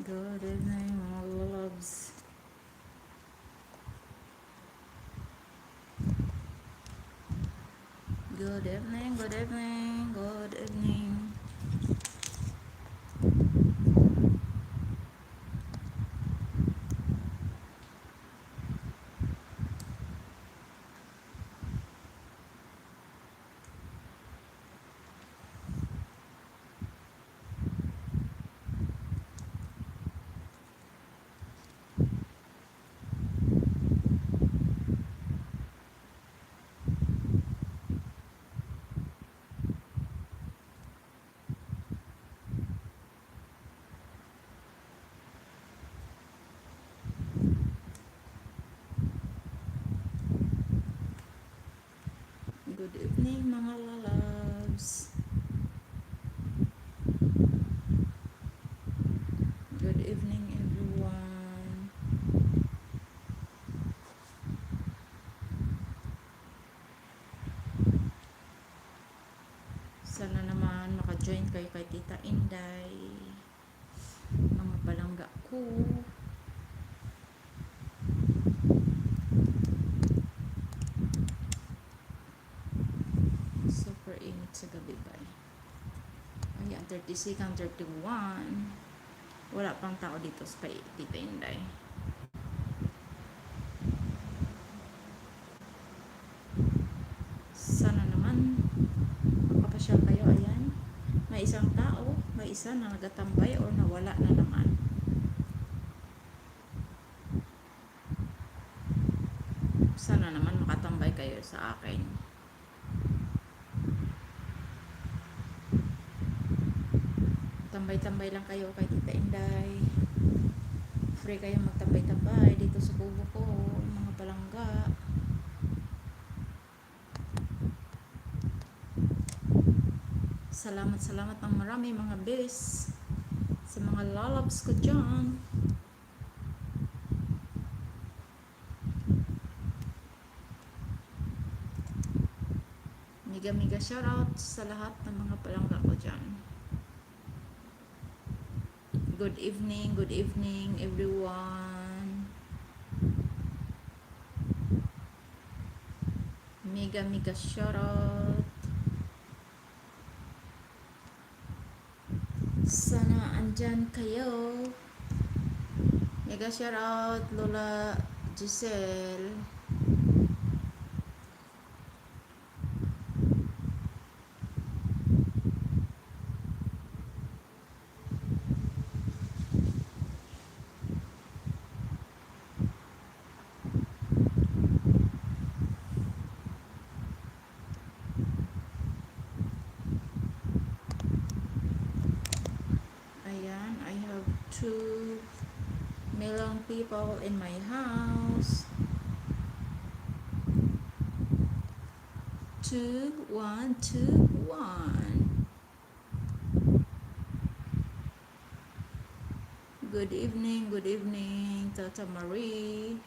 Good evening, mga loves. Good evening, good evening, good evening. Good evening, mga lalabs. Good evening, everyone. Sana naman maka-join kayo kay Tita Inday. Mga palangga ko. Super init sa gabi ba? Ayan, 36 ang 31. Wala pang tao dito sa kay Tita Inday. Sana naman makapasyal kayo. Ayan. May isang tao, may isa na nagatambay or nawala na naman. Sana naman makatambay kayo sa akin. Tambay-tambay lang kayo kay Tita Inday. Free kayo magtambay-tambay dito sa kubo ko, mga palangga. Salamat, salamat ng marami, mga bes, sa mga lalabs ko dyan. Mega mega shoutout sa lahat ng mga palangga ko dyan. Good evening, everyone. Mega mega shoutout. Sana andyan kayo. Mega shoutout, Lola Giselle. Ayan, I have 2 million people in my house. Two, one, two, one. Good evening, Tata Marie.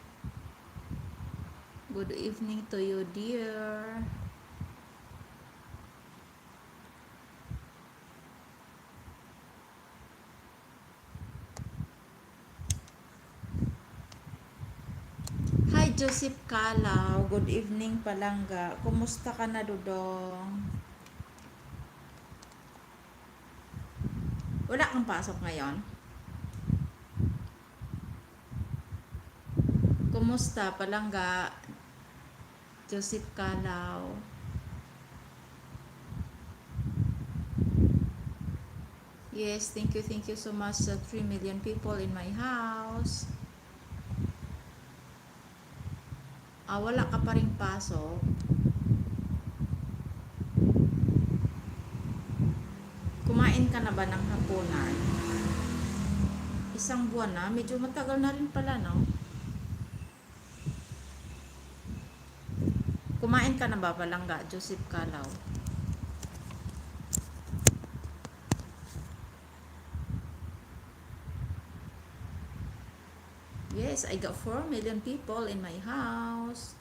Good evening to you, dear. Hi, Joseph Calao. Good evening, palangga. Kumusta ka na, Dudong? Wala kang pasok ngayon? Kumusta, palangga? Joseph Calao. Yes, thank you so much sa 3 million people in my house. Ah, wala ka pa ring pasok. Kumain ka na ba ng hapunan? Isang buwan na, medyo matagal na rin pala, no? Kumain ka na ba, palangga, Joseph Calao? Yes, I got 4 million people in my house.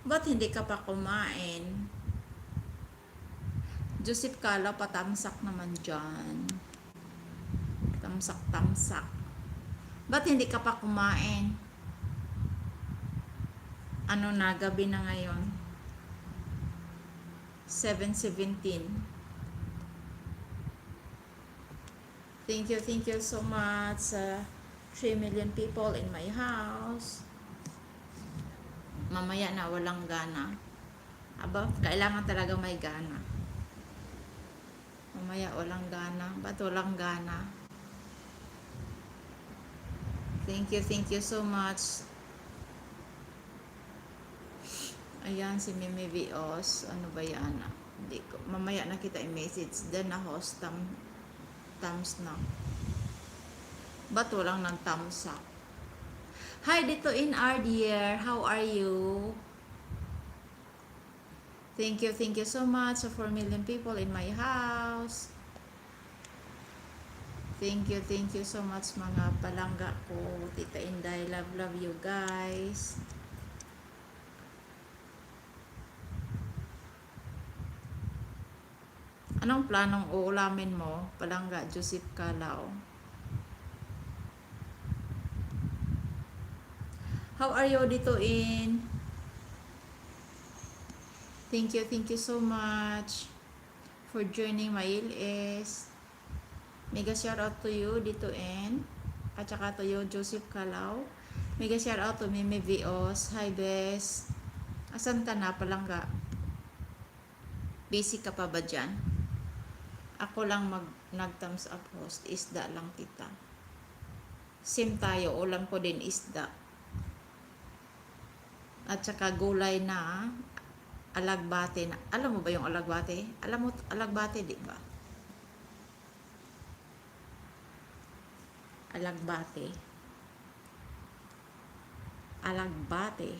Ba't hindi ka pa kumain? Joseph Calao, patamsak naman dyan. Tamsak-tamsak. Ba't hindi ka pa kumain? Ano na, gabi na ngayon. 7:17. Thank you so much sa 3 million people in my house. Mamaya na walang gana. Aba, kailangan talaga may gana. Mamaya walang gana. Ba't walang gana? Thank you so much. Ayan, si Mimi Vios. Ano ba yan? Hindi ko. Mamaya na kita i-message. Then na host thumbs na. Ba't walang nang thumbs up? Hi, dito in our dear. How are you? Thank you so much sa 4 million people in my house. Thank you so much, mga palangga ko. Tita Inday, love, love you guys. Anong planong uulamin mo, palangga Joseph Calao? How are you dito in? Thank you so much for joining my LS. Mega shout out to you dito in. At saka to you, Joseph Calao. Mega shout out to Mimi Vios. Hi, Bes. Asan ka na, palangga? Busy ka pa ba dyan? Ako lang nag thumbs up, host. Isda lang, tita. Same tayo. Ulam ko din isda. At saka gulay na alagbate na. Alam mo ba yung alagbate? Alam mo alagbate, di ba? Alagbate. Alagbate.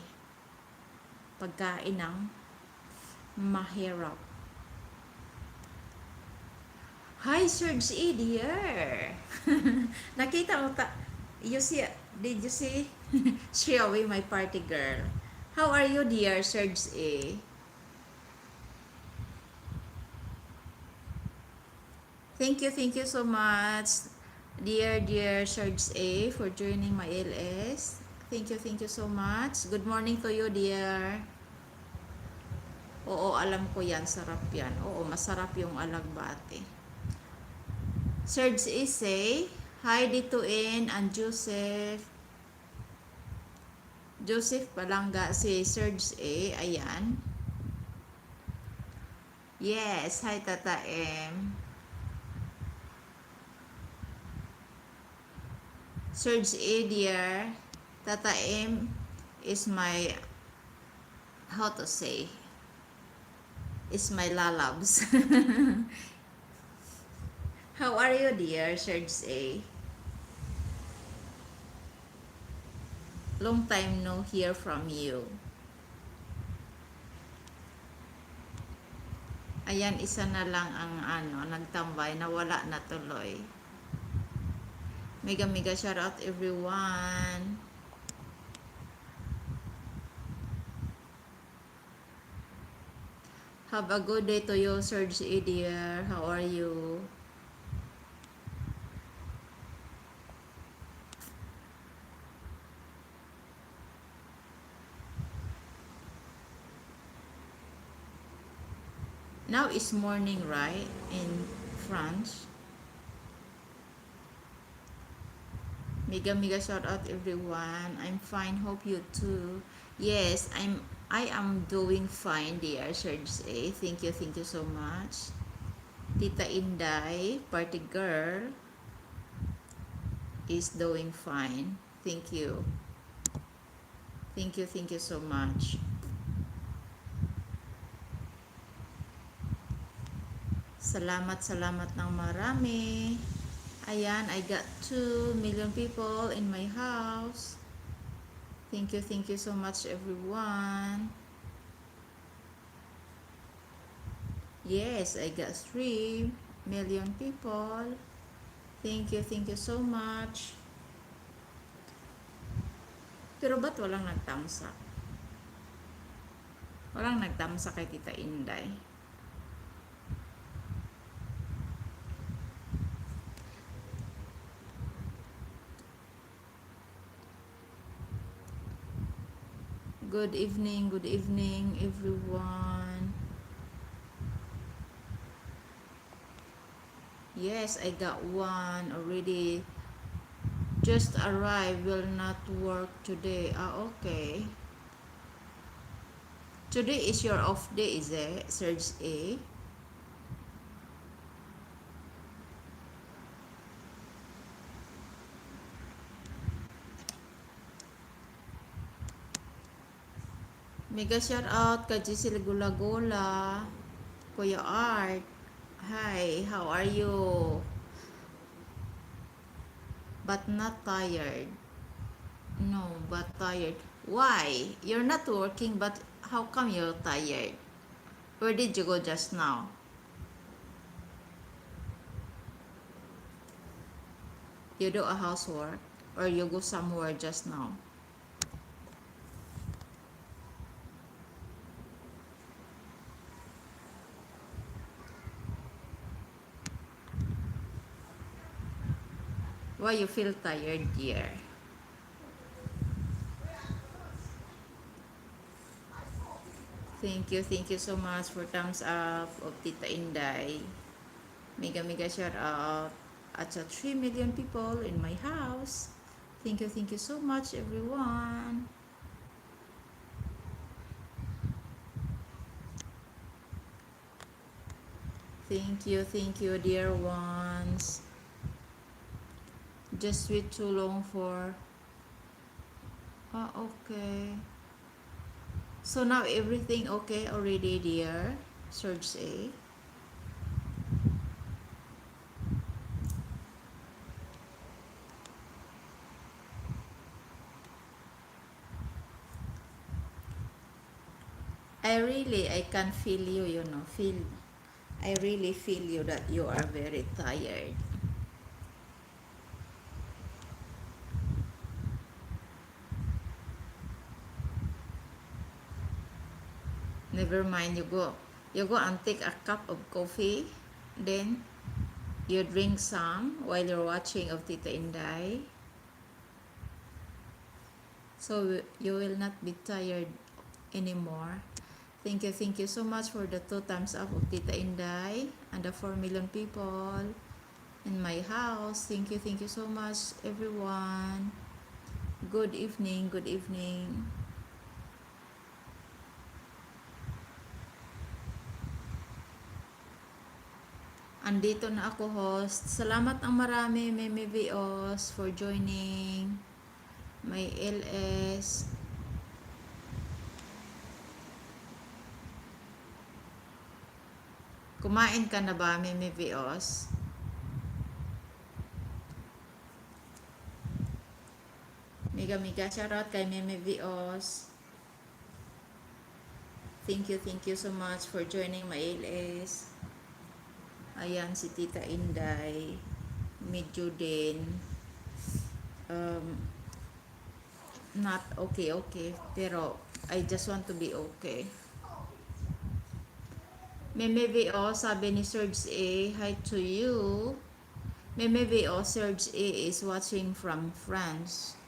Pagkain ng mahirap. Hi, Serge E. Dear. Nakita mo ta, you see, did you see? She away, my party girl. How are you, dear Serge A? Thank you so much, dear, dear Serge A, for joining my LS. Thank you so much. Good morning to you, dear. Oo, alam ko yan. Sarap yan. Oo, masarap yung alagbate. Serge A say, hi dito in and Joseph. Joseph Palangga si Serge A. Ayan. Yes, hi, Tata M. Serge A, dear. Tata M is my, how to say, is my lalabs. How are you, dear Serge A? Long time no hear from you. Ayan, isa na lang ang ano, nagtambay, nawala na tuloy. Mega mega shout out everyone. Have a good day to you, Serge A, dear. How are you? Now is morning, right? In France. Mega mega shout out everyone. I'm fine. Hope you too. Yes, I am doing fine, dear Serge A. Thank you so much. Tita Inday, party girl, is doing fine. Thank you. Thank you, thank you so much. Salamat, salamat ng marami. Ayan, I got 2 million people in my house. Thank you so much, everyone. Yes, I got 3 million people. Thank you so much. Pero ba't walang nagtamsak? Walang nagtamsak kay Tita Inday. Good evening, everyone. Yes, I got one already. Just arrived, will not work today. Ah, okay. Today is your off day, is it, Serge A? Mega shout out kay Giselle Gulagola, Kuya Art. Hi, how are you? But not tired. No, but tired. Why? You're not working, but how come you're tired? Where did you go just now? You do a housework or you go somewhere just now? Why you feel tired, dear? Thank you so much for thumbs up of Tita Inday. Mega mega shout out at sa 3 million people in my house. Thank you so much, everyone. Thank you, dear ones. Just wait too long for. Ah, okay. So now everything okay already, dear? Serge A. I really, I can feel you, feel, I really feel you that you are very tired. Never mind, you go and take a cup of coffee, then you drink some while you're watching of Tita Inday. So you will not be tired anymore. Thank you so much for the two times up of Tita Inday and the 4 million people in my house. Thank you so much, everyone. Good evening, good evening. Andito na ako, host. Salamat ang marami, Meme Vios, for joining my LS. Kumain ka na ba, Meme Vios? Mega mega shoutout kay Meme Vios. Thank you so much for joining my LS. Ayan, si Tita Inday. Medyo din. Not okay, okay. Pero, I just want to be okay. Meme VO, sabi ni Serge A, hi to you. Meme VO, Serge A is watching from France.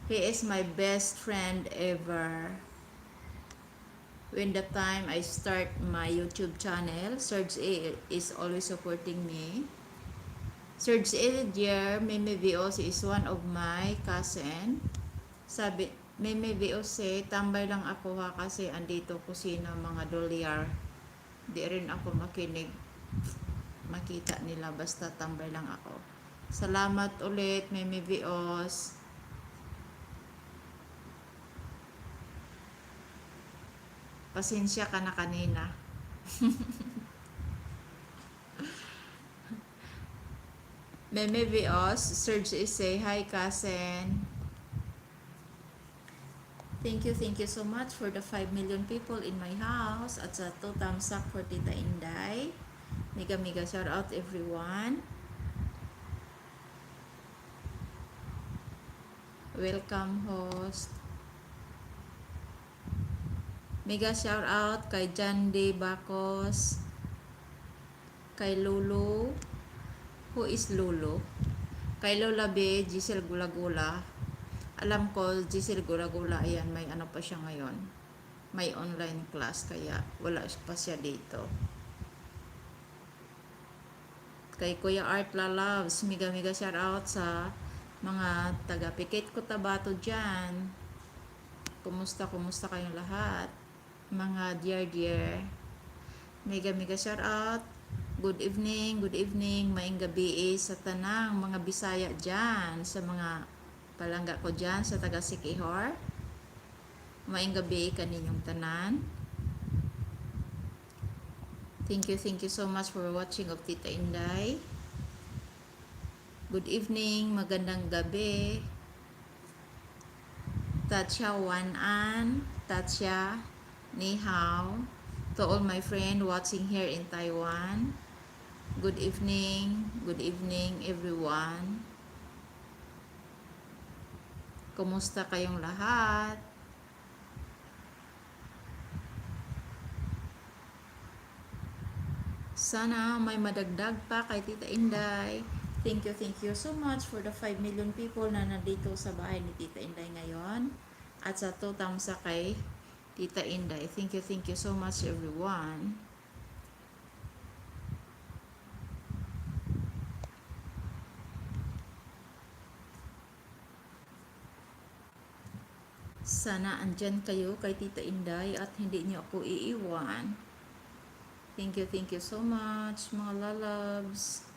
He is my best friend ever. When the time I start my YouTube channel, Serge A is always supporting me. Serge A, dear, Meme VOC is one of my cousin. Sabi, Meme VOC, tambay lang ako ha kasi andito kusina mga dolyar. Di rin ako makinig. Makita nila basta tambay lang ako. Salamat ulit, Meme VOS. Pasensya ka na kanina. Meme Vios, Serge is say, hi cousin. Thank you so much for the 5 million people in my house. At sa 2 thumbs up for Tita Inday. Mega mega shout out everyone. Welcome, host. Mega shout out kay John D. Bacos. Kay Lulu. Who is Lulu? Kay Lola B. Giselle Gulagula. Alam ko, Giselle Gula-Gula, ayan, may ano pa siya ngayon. May online class, kaya wala pa siya dito. Kay Kuya Art Lalabs, mega mega shout out sa mga taga Pikit Cotabato dyan. Kumusta, kumusta kayong lahat? Mga dear dear. Mega mega shout out. Good evening, good evening. Maayong gabii sa tanang mga Bisaya dyan, sa mga palangga ko dyan, sa taga Siquijor. Maayong gabii kaninyong tanan. Thank you so much for watching of Tita Inday. Good evening, magandang gabi. 大家晚安, 大家你好. To all my friend watching here in Taiwan. Good evening everyone. Kumusta kayong lahat? Sana may madagdag pa kay Tita Inday. Thank you so much for the 5 million people na nandito sa bahay ni Tita Inday ngayon. At sa 2 thumbs up kay Tita Inday. Thank you so much, everyone. Sana andyan kayo kay Tita Inday at hindi niyo ako iiwan. Thank you so much, mga lalabs.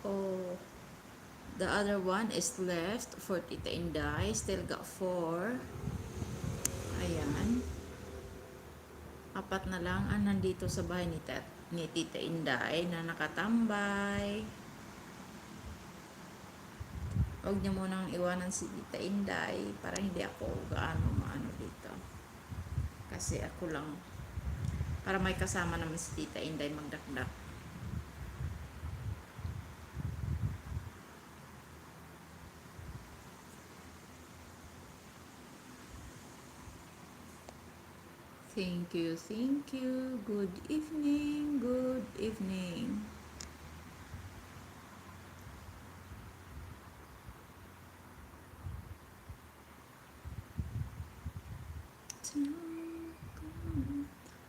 Oh, the other one is left for Tita Inday. Still got four. Ayan. Apat na lang ang nandito sa bahay ni Tita Inday na nakatambay. Huwag niyo munang iwanan si Tita Inday para hindi ako gaano maano dito. Kasi ako lang, para may kasama naman si Tita Inday magdakdak. Thank you, thank you. Good evening, good evening.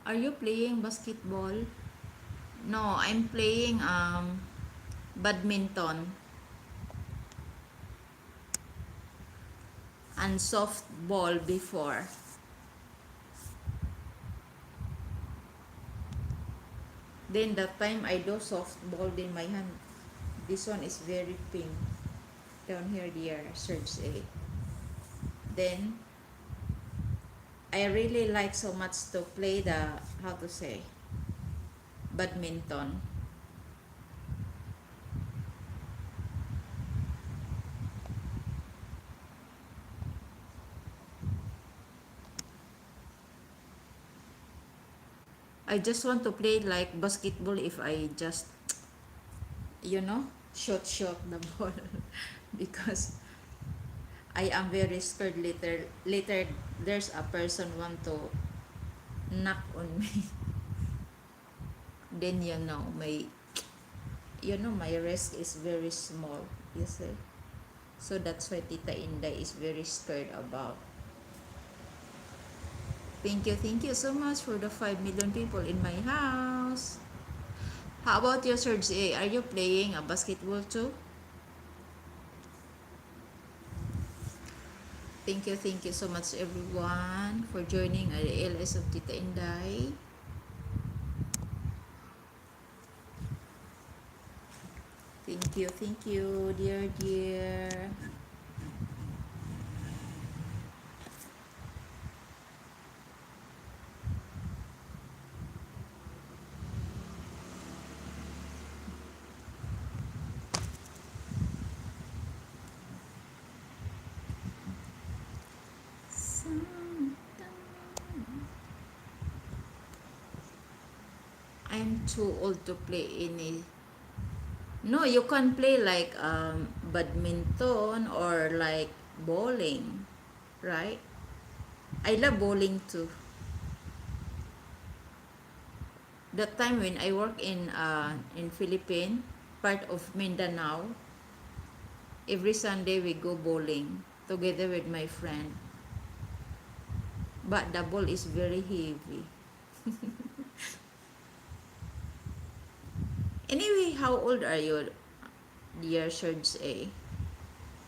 Are you playing basketball? No, I'm playing badminton and softball before. Then that time I do softball, then my hand, this one is very pink. Down here, dear, Serge A. Then I really like so much to play the, how to say, badminton. I just want to play like basketball if I just shoot shoot the ball because I am very scared later. Later there's a person want to knock on me. Then my risk is very small, you see. So that's why Tita Inday is very scared about. Thank you so much for the 5 million people in my house. How about you, Serge A? Are you playing a basketball too? Thank you so much, everyone, for joining LS of Tita Inday. Thank you, dear, dear. Sometimes. I'm too old to play any. No, you can play like badminton or like bowling, right? I love bowling too. The time when I work in Philippines, part of Mindanao, every Sunday we go bowling together with my friend. But the ball is very heavy. Anyway, how old are you, dear Serge A?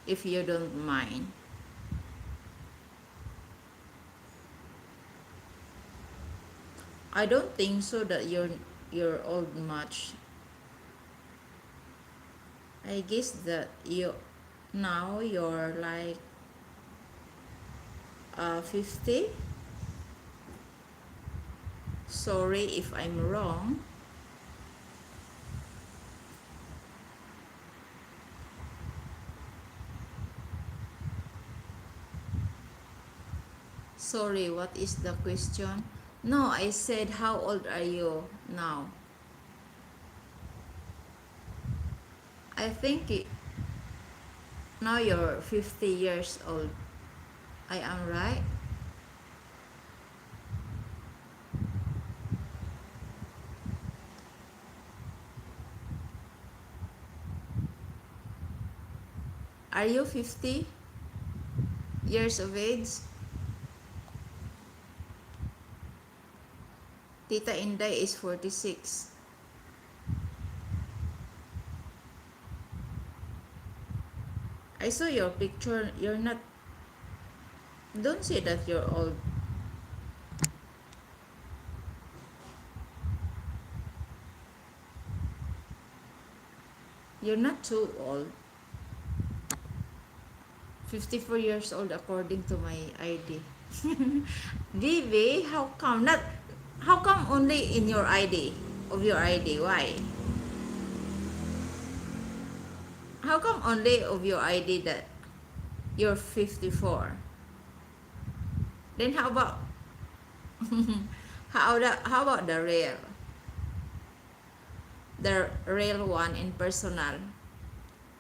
If you don't mind. I don't think so that you're old much. I guess that you now you're like 50. Sorry if I'm wrong. Sorry, what is the question? No, I said how old are you now? I think now you're 50 years old. I am right? Are you 50 years of age? Tita Inday is 46. I saw your picture. You're not, don't say that you're old. You're not too old. 54 years old according to my ID. Vivi, how come not? How come only in your ID? Of your ID, why? How come only of your ID that you're 54? Then how about the real one in personal?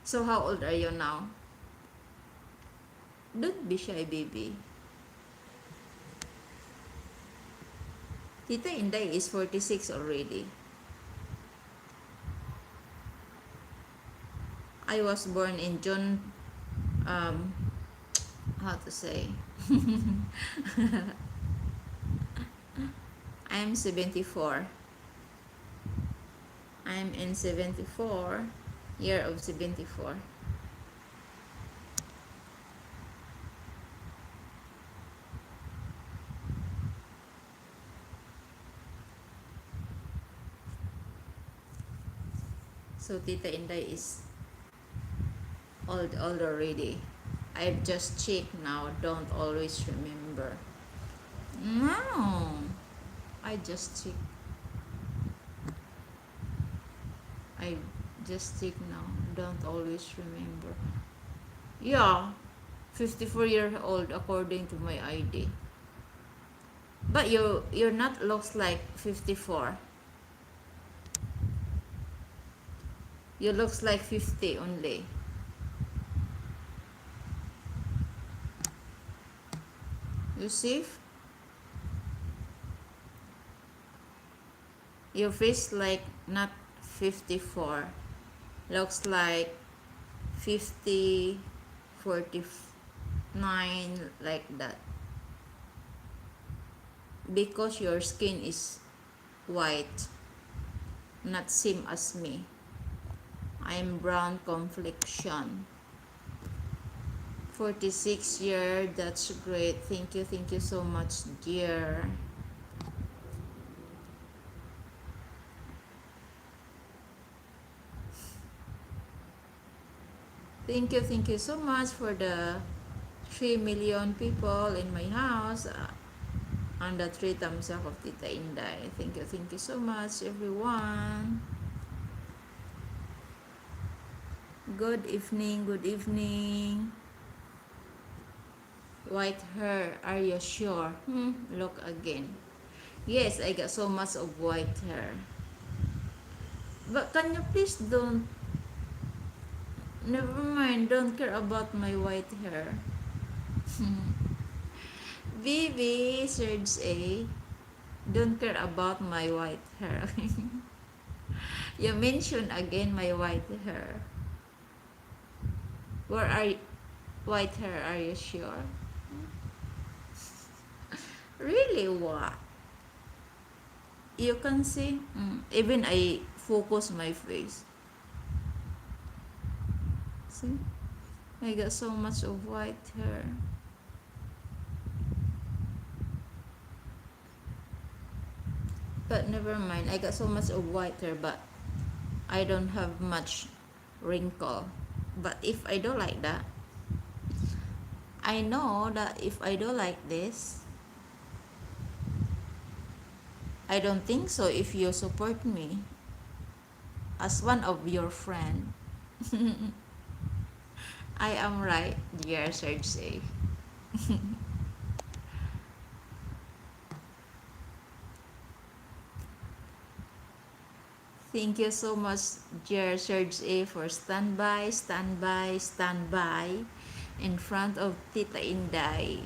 So how old are you now? Don't be shy, baby. Tita Inday is 46 already. I was born in June, how to say? I'm 74. I'm in 74, year of 74. So Tita Inday is old, old already. I've just checked now, don't always remember. No, I just check. I just check now, don't always remember. Yeah, 54-year-old according to my ID. But you're not looks like 54. You looks like 50 only. You see? Your face like not 54. Looks like 50, 49, like that. Because your skin is white, not same as me. I'm brown complexion. 46 year, that's great. Thank you so much, dear. Thank you so much for the 3 million people in my house and the 3 thumbs up of Tita Inday. Thank you so much, everyone. Good evening, good evening. White hair, are you sure? Look again. Yes, I got so much of white hair. But can you please don't, never mind, don't care about my white hair. BB, Serge A, don't care about my white hair. You mention again my white hair. Where are you, white hair, are you sure? Really, what? You can see, even I focus my face. See? I got so much of white hair. But never mind, I got so much of white hair, but I don't have much wrinkle. But if I don't like that, I know that if I don't like this, I don't think so if you support me as one of your friend. I am right, dear Serge A. Thank you so much, dear Serge A, for stand by, stand by, stand by in front of Tita Inday.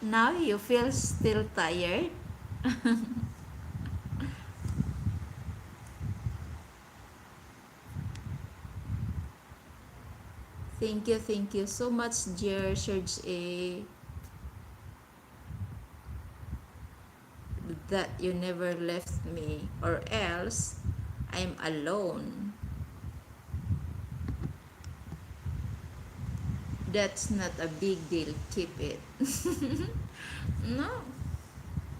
Now you feel still tired? Thank you so much, dear Serge A, that you never left me, or else I'm alone. That's not a big deal. Keep it. No,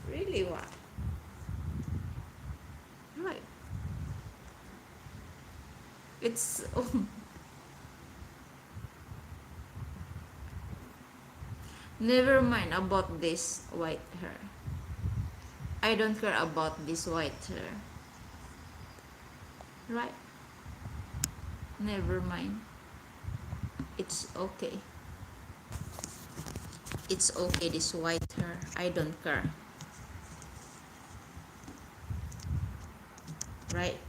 really, what? Right. It's never mind about this white hair. I don't care about this white hair. Right? Never mind. It's okay. It's okay, this white hair. I don't care. Right?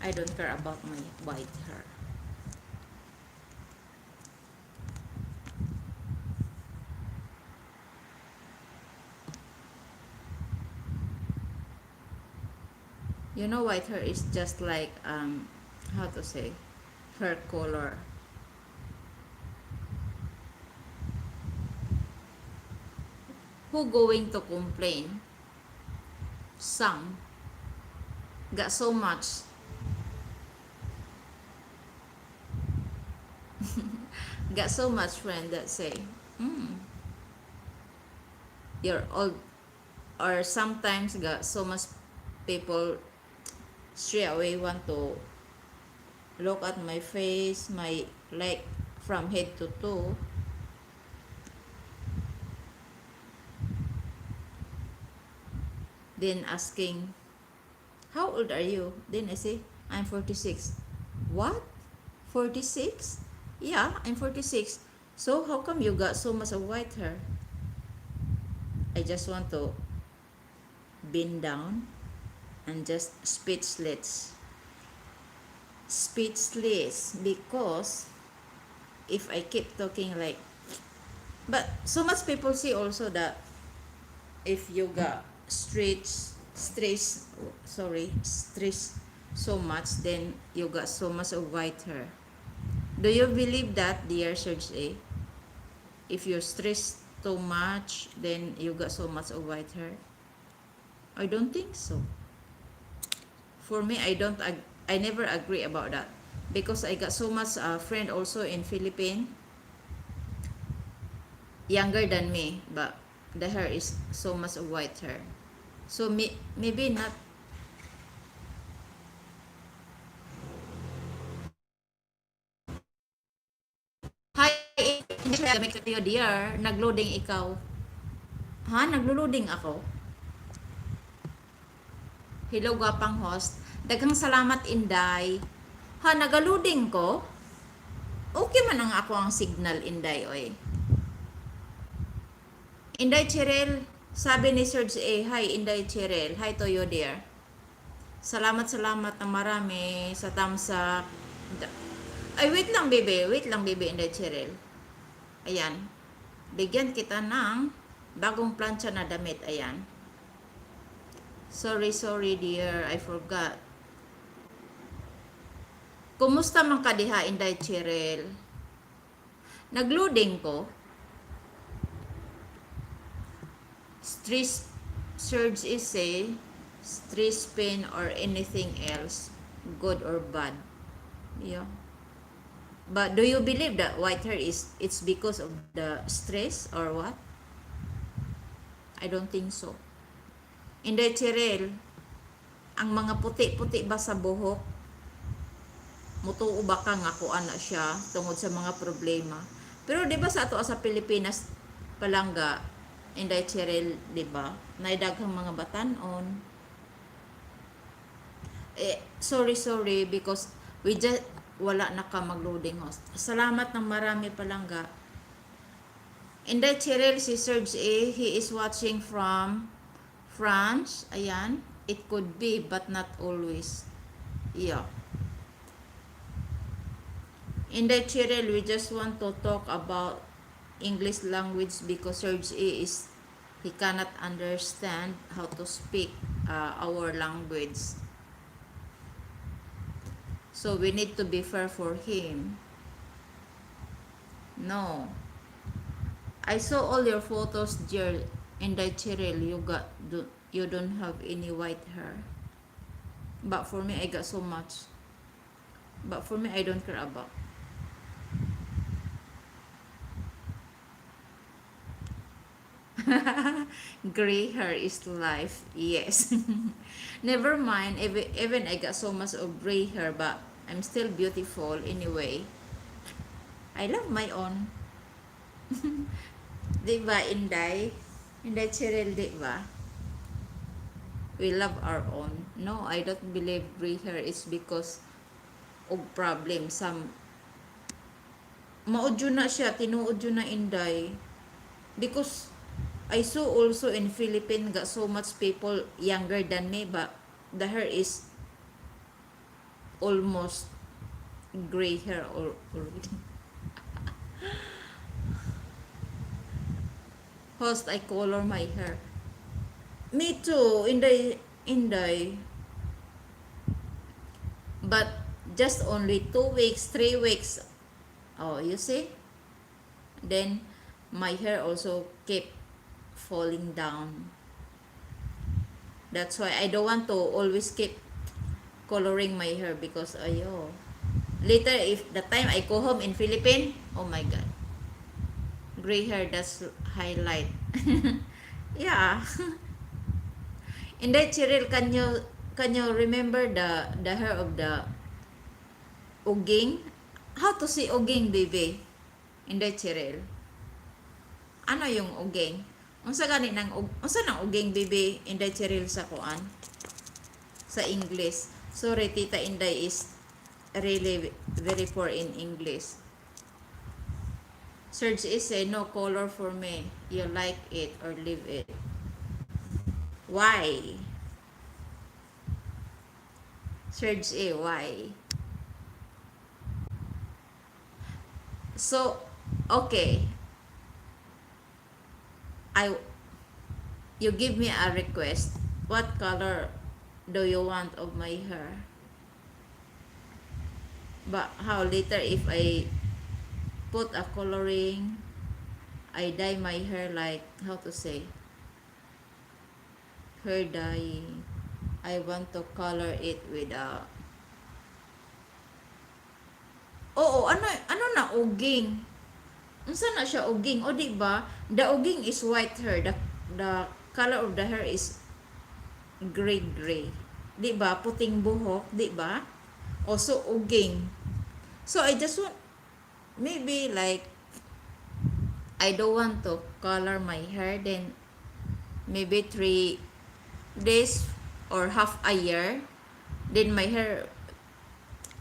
I don't care about my white hair. White hair is just like, how to say, hair color. Who going to complain? Some. Got so much. Got so much friend that say, you're old. Or sometimes got so much people straight away want to look at my face, my leg from head to toe. Then asking, how old are you? Then I say, I'm 46. What? 46? Yeah, I'm 46. So how come you got so much of white hair? I just want to bend down and just speechless. Speechless, because if I keep talking like, but so much people see also that if you got stress, stress, sorry, stress so much, then you got so much of white hair. Do you believe that, dear Serge A? If you stress too much, then you got so much of white hair? I don't think so. For me, I don't. I never agree about that, because I got so much friend also in Philippines, younger than me, but the hair is so much of white hair. So maybe not. Hi, kayo dear, nagloading ikaw. Ha, naglo-loading ako. Hello, gwapang host. Daghang salamat, Inday. Ha, nagaloading ko? Okay man ang ako ang signal, Inday, oy. Inday Cheryl, Sabi ni Serge A, "Hi, Inday Cheryl." Hi to you, dear. Salamat, salamat ng marami sa thumbs up. Ay, wait lang, baby. Wait lang, baby, Inday Cheryl. Ayan. Bigyan kita ng bagong plantsa na damit. Ayan. Sorry, sorry, dear. I forgot. Kumusta man ka diha, Inday Cheryl? Nagloading ko. Stress, Surge is say, stress, pain, or anything else, good or bad. Yeah. But do you believe that white hair is it's because of the stress or what? I don't think so. Inday Cheryl, ang mga puti-puti ba sa buhok, mutuo ba ka nga kuan na siya tungod sa mga problema? Pero di ba sa ato sa Pilipinas, palangga, Inday Cheryl, di ba? Nay daghang mga batanon. Eh, sorry, sorry, because we just, wala na ka mag-loading, host. Salamat ng marami, palangga. Inday Cheryl, si Serge A, he is watching from France. Ayan. It could be, but not always. Yeah. Inday Cheryl, we just want to talk about English language because Serge A is, he cannot understand how to speak our language. So we need to be fair for him. No. I saw all your photos, dear Inday Cheryl. You don't have any white hair. But for me, I got so much. But for me, I don't care about. Gray hair is life. Yes. Never mind. Even I got so much of gray hair, but I'm still beautiful anyway. I love my own. Di ba, Inday? Inday Cheryl, di ba? We love our own. No, I don't believe gray hair is because of problem. Some mao jud na siya, tinuod jud na, Inday. Because I saw also in Philippines got so much people younger than me, but the hair is almost gray hair already. Host, I color my hair. Me too, Inday, Inday. But just only 2 weeks, 3 weeks. Oh, you see? Then my hair also keep falling down. That's why I don't want to always keep coloring my hair because ayo. Later, if the time I go home in Philippines, oh my God. Gray hair, that's highlight. Yeah. Inday Cheryl, can you remember the hair of the uging? How to say uging, baby? Inday Cheryl. Ano yung uging? Unsa gani nang unsa nang uging, baby, Inday Cheryl, sa kuan? Sa English. Sorry, Tita Inday is really very poor in English. Serge is a no color for me. You like it or leave it. Why? Serge A, why? So, okay. I you give me a request. What color do you want of my hair? But how later if I put a coloring, I dye my hair like, how to say, hair dyeing. I want to color it with a. Oo, ano na uging? Unsa na siya uging? O di ba? The uging is white hair. The color of the hair is gray gray. Di ba? Puting buhok, di ba? Also uging. So I just want maybe like I don't want to color my hair, then maybe 3 days or half a year, then my hair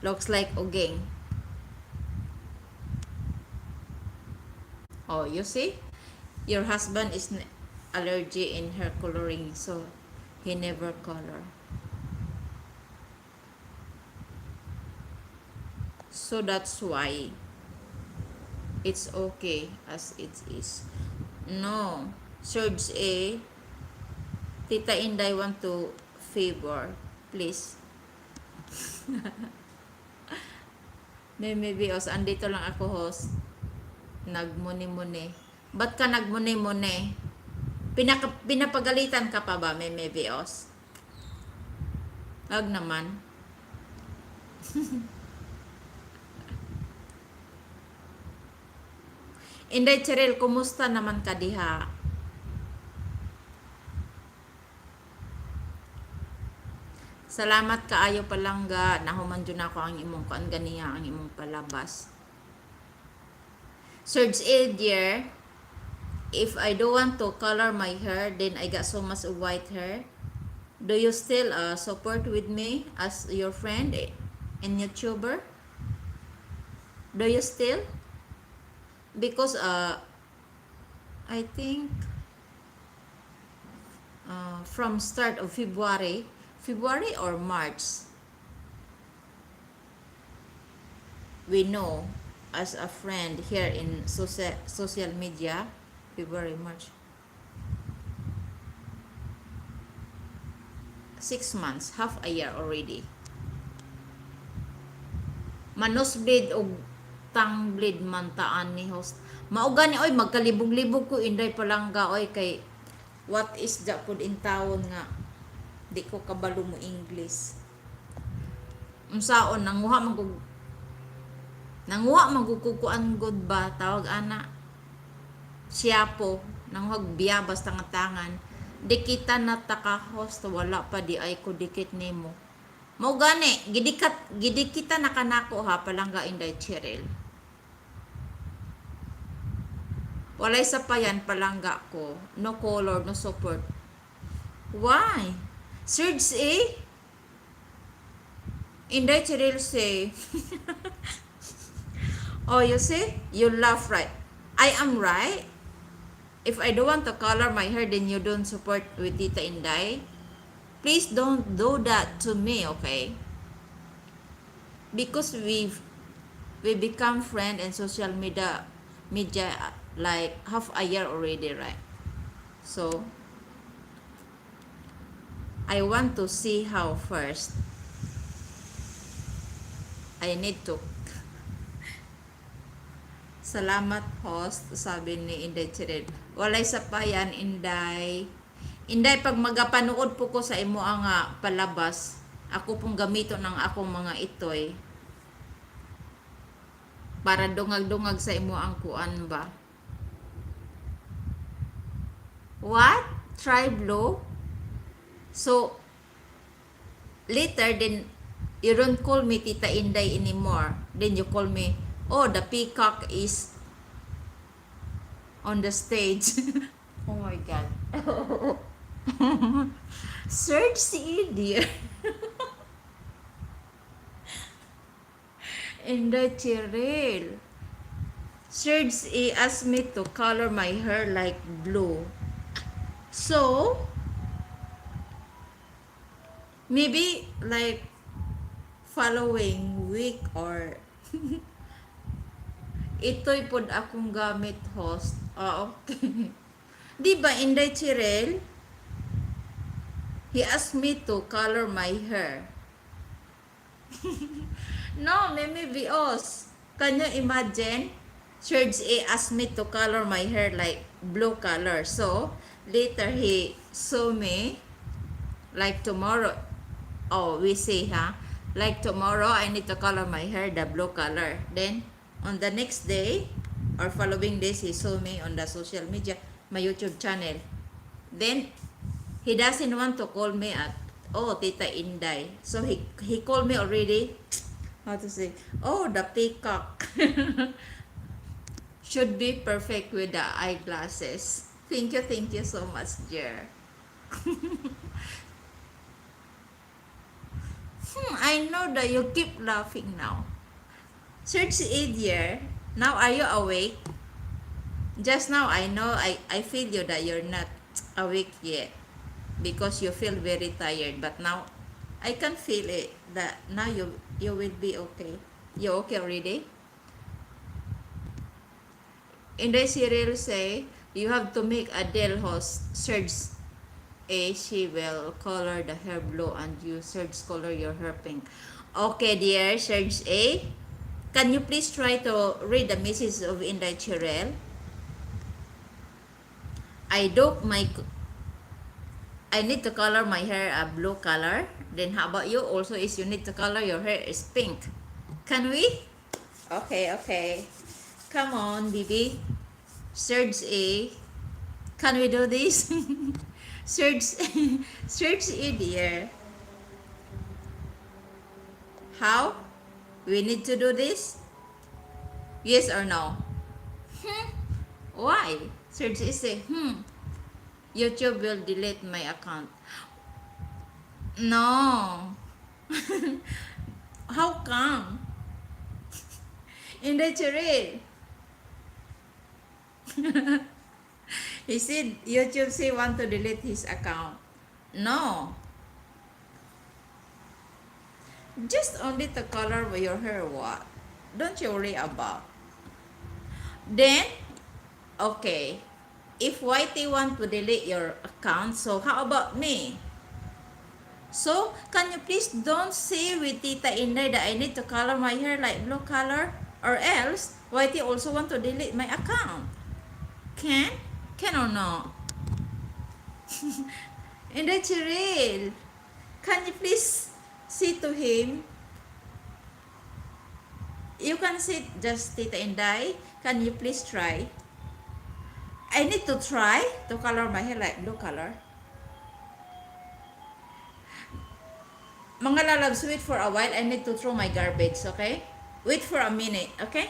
looks like uging. Oh, you see? Your husband is allergy in hair coloring, so he never color. So that's why it's okay as it is. No. Serge A, Tita Inday want to favor. Please. May maybe os andito lang ako, host. Nagmuni-muni. Ba't ka nagmuni-muni? Pinapagalitan ka pa ba, may maybe os? Wag naman. Inday Cheryl, kumusta naman ka diha? Salamat kaayo, palangga. Nahuman jud ako ang imong kuan ganiha, ang imong palabas. Serge A, dear, if I don't want to color my hair, then I got so much white hair. Do you still support with me as your friend and YouTuber? Do you still? Because I think from start of February, February or March, we know as a friend here in social media, February, March, 6 months, half a year already. Ma-nosebleed og tongue bleed man taan ni host. Mao gani oy, magkalibog-libog ko, Inday Palangga, oy, kay what is that pud in tawon nga di ko kabalo mo English. Unsaon nanguha man gud kuan gud ba tawag ana, siyapo, nanguha biyabas tangan-tangan. Di kita na taka, host, wala pa di ay ko dikit nimo. Mao gani gidikat gidikita na kanako ha, palangga Inday Cheryl. Walay sapayan, palangga ko. No color, no support. Why? Serge A? Inday Cheryl say, oh, you see? You laugh, right? I am right? If I don't want to color my hair, then you don't support with Tita Inday? Please don't do that to me, okay? Because we become friend in social media like half a year already, right? So I want to see how first. I need to. Salamat, host, sabi ni Inday Cheryl. Walay sapayan, Inday. Inday, pag magapanood po ko sa imo ang palabas, ako pong gamito ng akong mga itoy para dungag-dungag sa imo ang kuan ba. What? Try blue? So, later, then, you don't call me Tita Inday anymore. Then you call me, "Oh, the peacock is on the stage." Oh my God. Search si dear. Inday Cheryl. Serge A asked me to color my hair like blue. So, maybe like following week or ito'y pod akong gamit, host. Ah, okay. Di ba, Inday Cheryl? He asked me to color my hair. No, Meme Vios. Can you imagine? Serge A asked me to color my hair like blue color. So, later he saw me like tomorrow. Oh, we say, huh? Like tomorrow, I need to color my hair the blue color. Then, on the next day, or following days, he saw me on the social media, my YouTube channel. Then, he doesn't want to call me at, "Oh, Tita Inday." So, he called me already, how to say, "Oh, the peacock." Should be perfect with the eyeglasses. Thank you so much, Jer. I know that you keep laughing now. Search dear. Now are you awake? Just now I know I feel you that you're not. awake yet because you feel very tired. But now I can feel it that now you will be okay. You okay already? In the serial say you have to make Adele host. Serge A, she will color the hair blue and you, Serge, color your hair pink. Okay, dear Serge A, can you please try to read the message of Inday Chirel? I do my I need to color my hair a blue color. Then how about you also is you need to color your hair is pink. Can we? Okay. Come on, baby. Serge A. Can we do this? Serge, Serge A, dear. How? We need to do this? Yes or no? Why? Serge A say, YouTube will delete my account. No. How come? In the Cheryl. He said YouTube say want to delete his account. No. Just only to color your hair what? Don't you worry about. Then, okay. If YT want to delete your account, so how about me? So, can you please don't say with Tita Inday that I need to color my hair like blue color, or else YT also want to delete my account. Can? Can or no? Inday Cheryl, can you please say to him? You can say just, "Tita Inday, can you please try? I need to try to color my hair like blue color." Mga lalabs, wait for a while. I need to throw my garbage, okay? Wait for a minute, okay?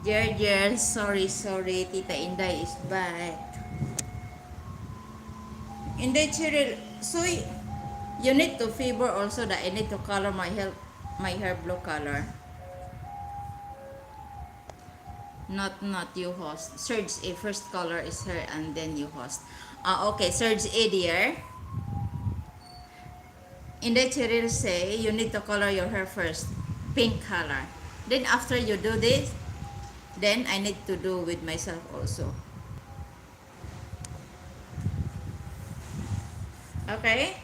Jer, Jer, sorry, sorry. Tita Inday is back. Inday Cheryl, so you need to favor also that I need to color my hair blue color. Not you host. Serge A, first color is her and then you host. Ah, okay, Serge A, dear. Inday Cheryl say you need to color your hair first, pink color. Then after you do this, then I need to do with myself also. Okay?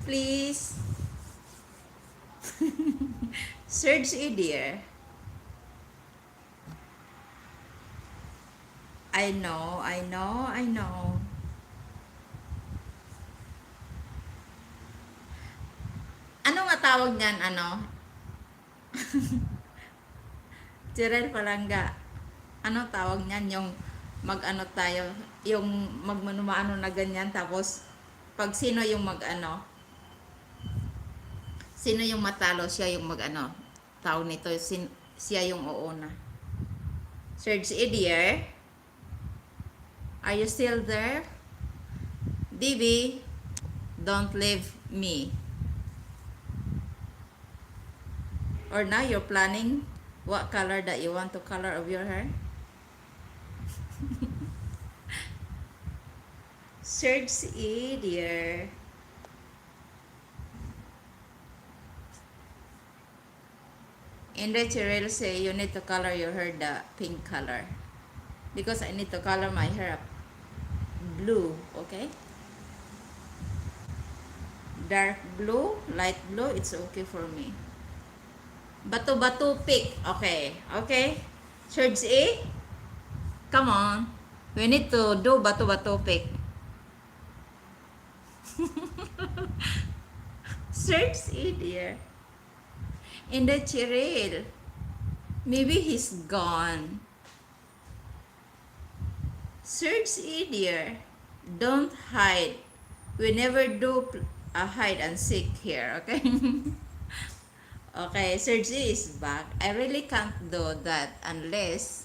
Please. Serge A, dear. I know, I know, I know. Ano nga tawag niyan, ano? Jerel Palangga. Ano tawag niyan? Yung mag-ano tayo, yung magmanumaano na ganyan, tapos pag sino yung mag-ano, sino yung matalo, siya yung mag-ano, tawag nito, siya yung uuna. Serge A, dear, are you still there? Bibi, don't leave me. Or now you're planning what color that you want to color of your hair? Serge A, dear. Inday Cheryl say you need to color your hair the pink color. Because I need to color my hair blue, okay? Dark blue, light blue, it's okay for me. Bato-bato pick. Okay. Serge A, come on. We need to do bato-bato pick. Serge A, dear. Inday Cheryl. Maybe he's gone. Serge A, dear. Don't hide. We never do a hide and seek here, okay? Okay, Serge A is back. I really can't do that unless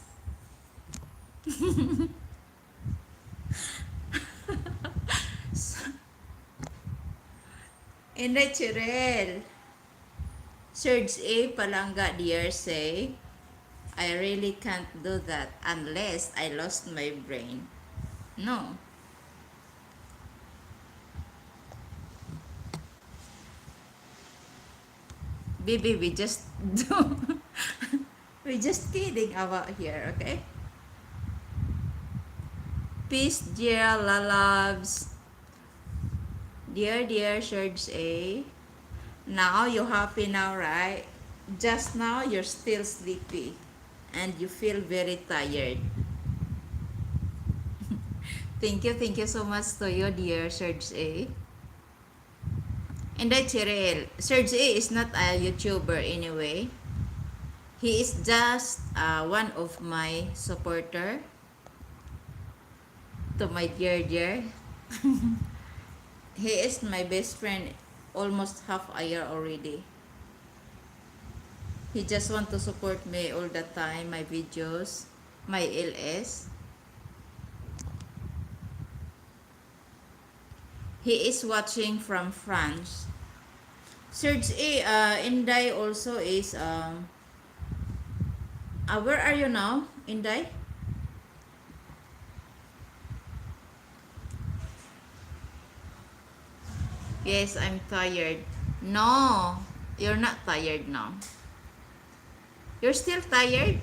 Inday Cheryl. Serge A. Palangga, dear, say, "I really can't do that unless I lost my brain." No. Baby, we just do. We just kidding about here, okay? Peace, dear lalabs. Dear, dear Serge A. Now you're happy now, right? Just now you're still sleepy and you feel very tired. Thank you so much to you, dear Serge A. And Cheryl, Serge A is not a YouTuber anyway. He is just one of my supporter to my dear dear. He is my best friend almost half a year already. He just want to support me all the time, my videos, my LS. He is watching from France. Serge A, Inday also is, where are you now, Inday? Yes, I'm tired. No, you're not tired now. You're still tired?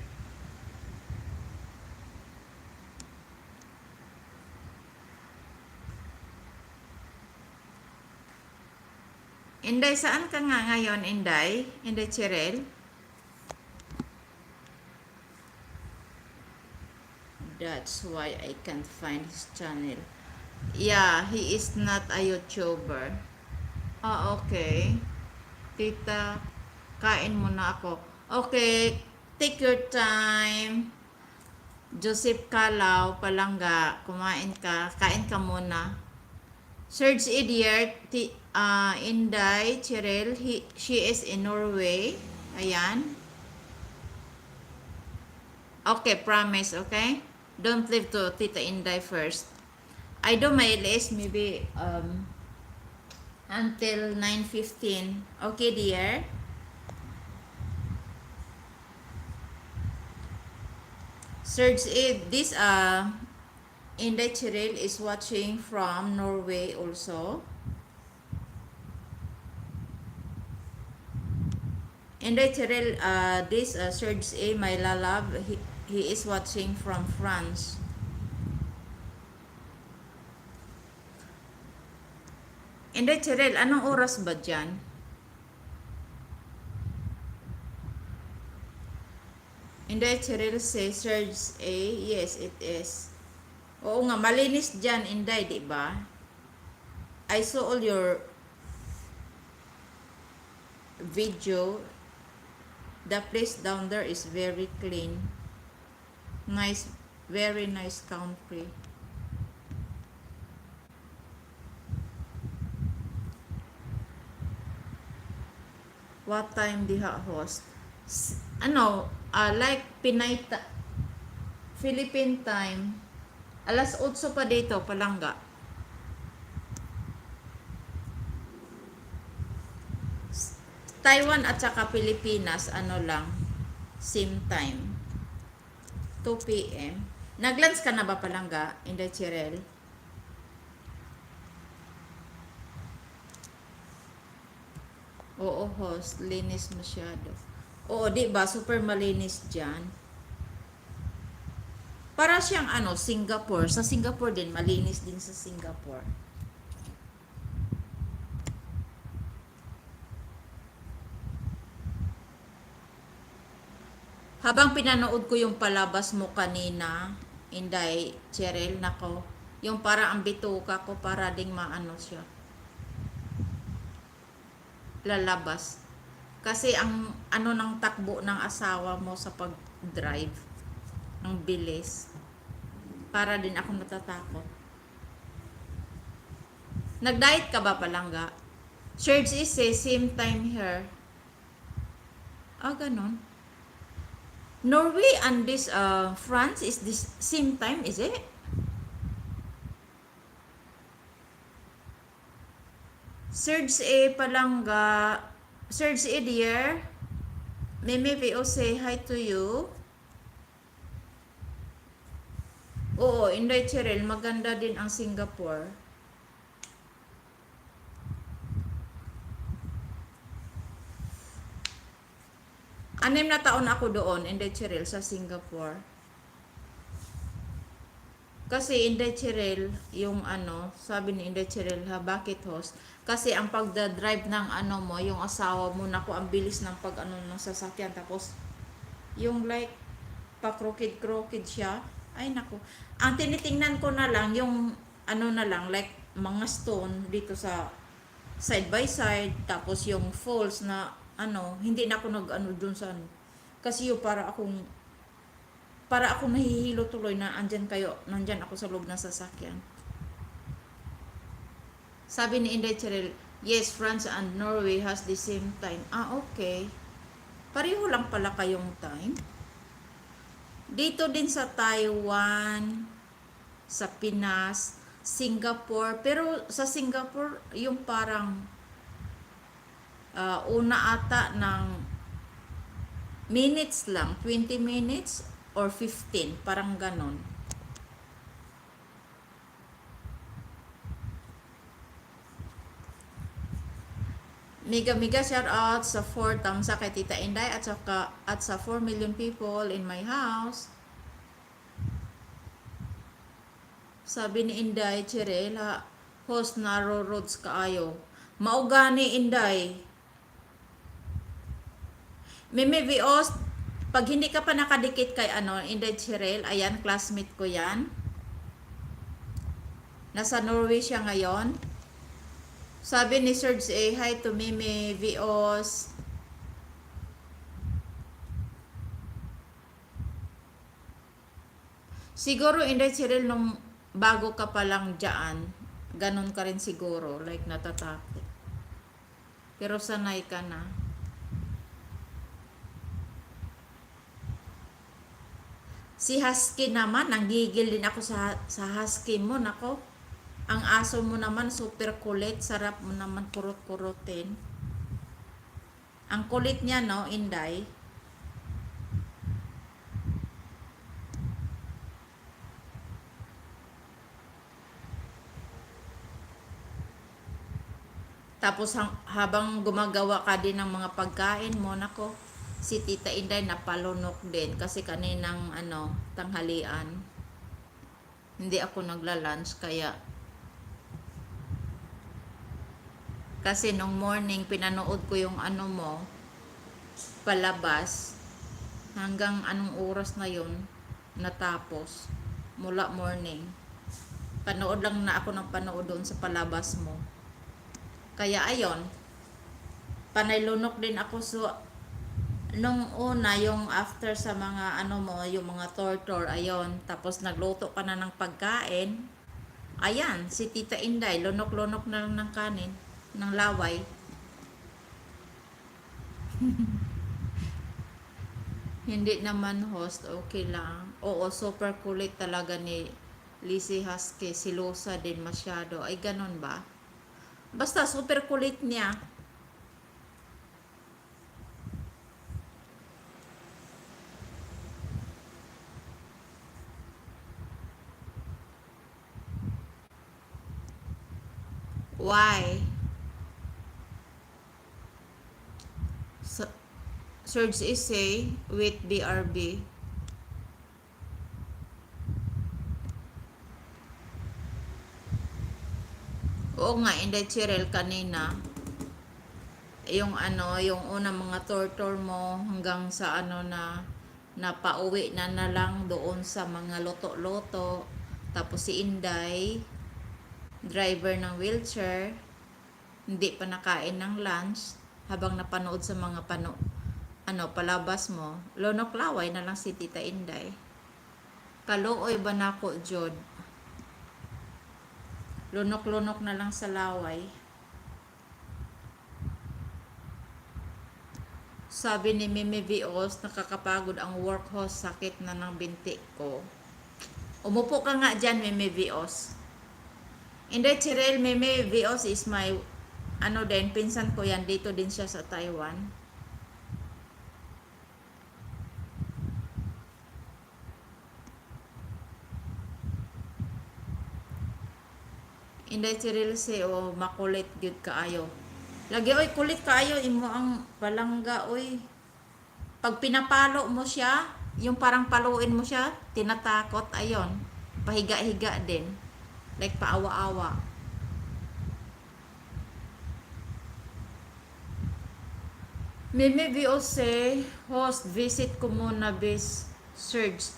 Inday, saan ka nga ngayon, Inday? Inday Cheryl? That's why I can't find his channel. Yeah, he is not a YouTuber. Ah, okay. Tita, kain muna ako. Okay, take your time. Joseph Calao, Palangga, kumain ka. Kain ka muna. Serge Idier, Inday, Cheryl, she is in Norway. Ayan. Okay, promise, okay? Don't leave to Tita Inday first. I do my list maybe until 9:15. Okay, dear? Serge, this Inday Cheryl is watching from Norway also. Inday Cheryl, this Serge A, my lalab, he is watching from France. Inday Cheryl, anong oras ba dyan? Inday Cheryl say, Serge A, yes, it is. Oo nga, malinis dyan, Inday, di ba? I saw all your video. The place down there is very clean. Nice, very nice country. What time diha, host? Ano, like Pinay Philippine time. Alas 8 pa dito, Palangga. Taiwan at saka Pilipinas, ano lang, same time. 2 p.m. Nag-lunch ka na ba, Palangga? Inday Cheryl? Oo, host. Linis masyado. Oo, di ba? Super malinis dyan. Para siyang ano, Singapore. Sa Singapore din, malinis din sa Singapore. Habang pinanood ko yung palabas mo kanina, Inday, Cheryl, nako, yung para ang bituka ko para ding maano siya. Lalabas. Kasi ang ano ng takbo ng asawa mo sa pag-drive, ang bilis. Para din ako natatakot. Nag-diet ka ba, Palangga? Church is a same time here. Ah, ganon. Norway and this France is this same time, is it? Serge A. Palangga. Serge A. Dear. Meme VO, say hi to you. Oo, Inday Cheryl, maganda din ang Singapore. 6 na taon ako doon, Inday Cheryl, sa Singapore. Kasi Inday Cheryl, yung ano, sabi ni Inday Cheryl, "Ha, bakit, host?" Kasi ang pagda-drive ng ano mo, yung asawa mo, naku, ang bilis ng pag ano ng sasakyan. Tapos, yung like, pa-crooked-crooked siya. Ay, naku. Ang tinitingnan ko na lang, yung ano na lang, like, mga stone dito sa side by side, tapos yung falls na ano, hindi na ako nag ano dun sa ano. Kasi yung para akong nahihilo tuloy na andyan kayo, nandyan ako sa loob ng sasakyan. Sabi ni Inday Cheryl, "Yes, France and Norway has the same time." Ah, okay. Pareho lang pala kayong time. Dito din sa Taiwan, sa Pinas, Singapore. Pero sa Singapore, yung parang una ata ng minutes lang, 20 minutes or 15, parang ganon. Mega mega shout out sa 4 thumbs up kay Tita Inday at sa 4 million people in my house. Sabi ni Inday Chirela, "Host, narrow roads kaayo." Mao gani, Inday. Meme Vios, pag hindi ka pa nakadikit kay ano, Inday Chirel, ayan, classmate ko yan. Nasa Norway siya ngayon. Sabi ni Serge A, "Hi to Meme Vios." Siguro, Inday Cheryl, nung bago ka pa lang dyan, ganun ka rin siguro, like natatakot. Pero sanay ka na. Si Husky naman, nanggigil din ako sa Husky mo, nako. Ang aso mo naman, super kulit, sarap mo naman kurot-kurutin. Ang kulit niya, no, Inday? Tapos habang gumagawa ka din ng mga pagkain mo, nako, si Tita Inday napalunok din kasi kaninang ano, tanghalian. Hindi ako nagla-lunch kaya kasi nung morning pinanood ko yung ano mo palabas hanggang anong oras na yun natapos mula morning. Panood lang na ako ng panood doon sa palabas mo. Kaya ayon, panay lunok din ako. So nung una, yung after sa mga ano mo, yung mga tortor, ayon, tapos nagluto ka na ng pagkain, ayan, si Tita Inday, lunok-lunok na lang ng kanin, ng laway. Hindi naman, host, okay lang. Oo, super kulit talaga ni Lizzie Husky, silosa din masyado. Ay, ganun ba? Basta super kulit niya. Why? Serge is say with BRB. Oo nga, Inday Cheryl, kanina. Yung ano, yung unang mga tortor mo hanggang sa ano na napauwi na na lang doon sa mga loto-loto. Tapos si Inday, driver ng wheelchair, hindi pa nakain ng lunch. Habang napanood sa mga ano, palabas mo, lunok laway na lang si Tita Inday. Kaluoy ba nako, jud? Lunok-lunok na lang sa laway. Sabi ni Mimi Vios, nakakapagod ang workhorse, sakit na ng binti ko. Umupo ka nga dyan, Mimi Vios. Inday Chirel, Mimi Vios is my, ano din, pinsan ko yan. Dito din siya sa Taiwan. Inday Chirel say, oh, makulit gyud kaayo. Lagi, oy, kulit kaayo, imo ang palangga, oy. Pag pinapalo mo siya, yung parang paluin mo siya, tinatakot, ayon. Pahiga-higa din. Like paawa-awa. Mimi VOC, host, visit ko muna bis Serge.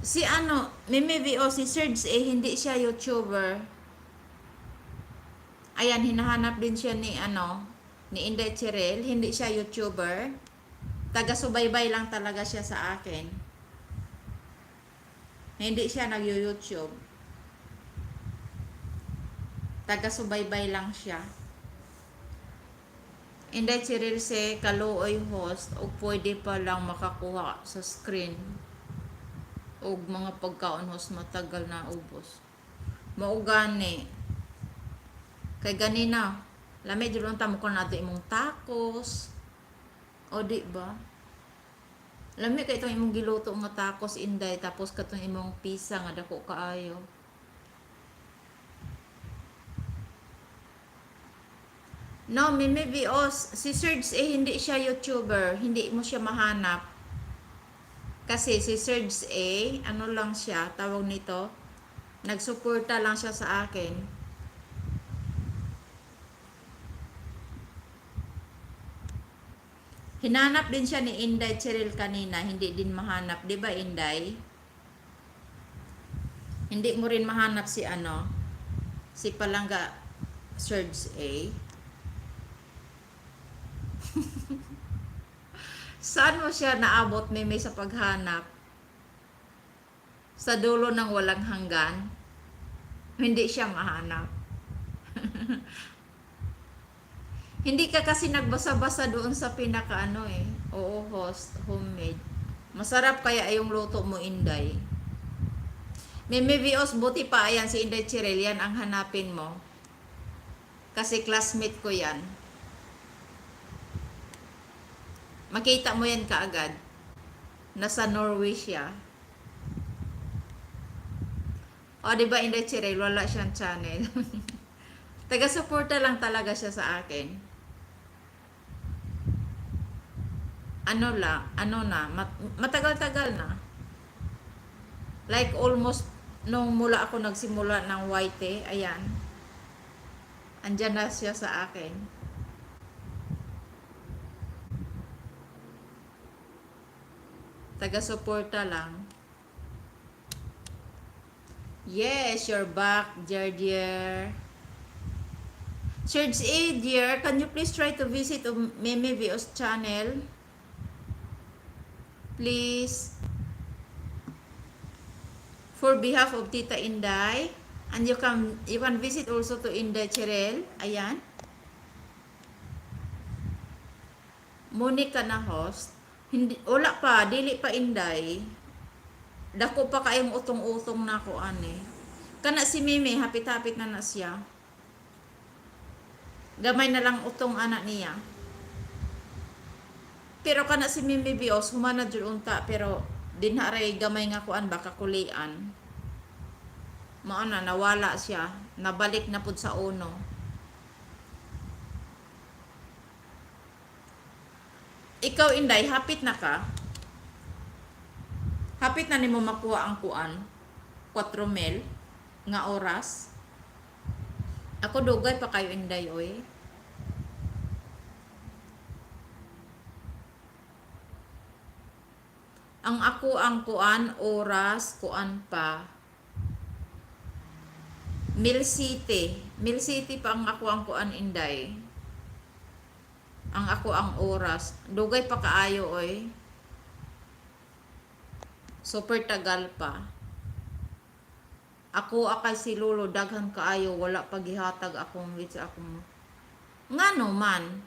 Si ano, Mimi VOC, Serge eh, hindi siya YouTuber. Ayan, hinahanap din siya ni ano, ni Inday Chirel. Hindi siya YouTuber. Taga-subaybay lang talaga siya sa akin. Hindi siya nag-YouTube. Taga-subaybay lang siya. Inday Chirel say, kaluoy host, o pwede pa lang makakuha sa screen. Og mga pagkaon host, matagal na ubos. Mao gani. Kay ganina, lami jud unta mo nato imong tacos. O di ba? Lami kay itong imong giluto nga tacos, Inday, tapos katong imong pizza nga dako kaayo. No, Mimi Vios, si Serge eh hindi siya YouTuber, hindi mo siya mahanap. Kasi si Serge eh, ano lang siya, tawag nito, nagsuporta lang siya sa akin. Hinanap din siya ni Inday Cheryl kanina, hindi din mahanap, 'di ba Inday? Hindi mo rin mahanap si ano, si Palangga Serge A. Saan mo siya naabot, Mimi, sa paghanap? Sa dulo ng walang hanggan? Hindi siya mahanap. Hindi ka kasi nagbasa-basa doon sa pinaka ano eh. Oo, host, homemade. Masarap kaya yung luto mo, Inday. Meme Vios, buti pa ayan si Inday Chirel, yan ang hanapin mo. Kasi classmate ko yan. Makita mo yan kaagad. Nasa Norway siya. O, di ba Inday Chirel, wala siyang channel. Taga-suporta lang talaga siya sa akin. Ano lang, ano na, matagal-tagal na. Like almost nung mula ako nagsimula ng YT, ayan. Andyan na siya sa akin. Taga-suporta lang. Yes, you're back, dear dear. Serge A, dear, can you please try to visit Meme Vios channel? Please. For behalf of Tita Inday. And you can visit also to Inday Cherel. Ayan. Monica na host. Hindi, wala pa, dili pa Inday. Dako pa kayong utong-utong na ako ane. Kana si Mimi, hapit-hapit na na siya. Gamay na lang utong anak niya. Pero kana si Mimi Bios, humana jud unta, pero dinha ray gamay nga kuan baka kulian. Mao na nawala siya, nabalik na pud sa uno. Ikaw Inday, hapit na ka? Hapit na nimo makuha ang kuan? 4 mil nga oras? Ako dugay pa kayo Inday oy. Ang ako ang kuan oras kuan pa. Mil City. Mil City pa ang ako ang kuan Inday. Ang ako ang oras. Dugay pa kaayo oy. Super tagal pa. Ako akay si Lolo daghan kaayo wala pa gihatag akong with akong ngano man.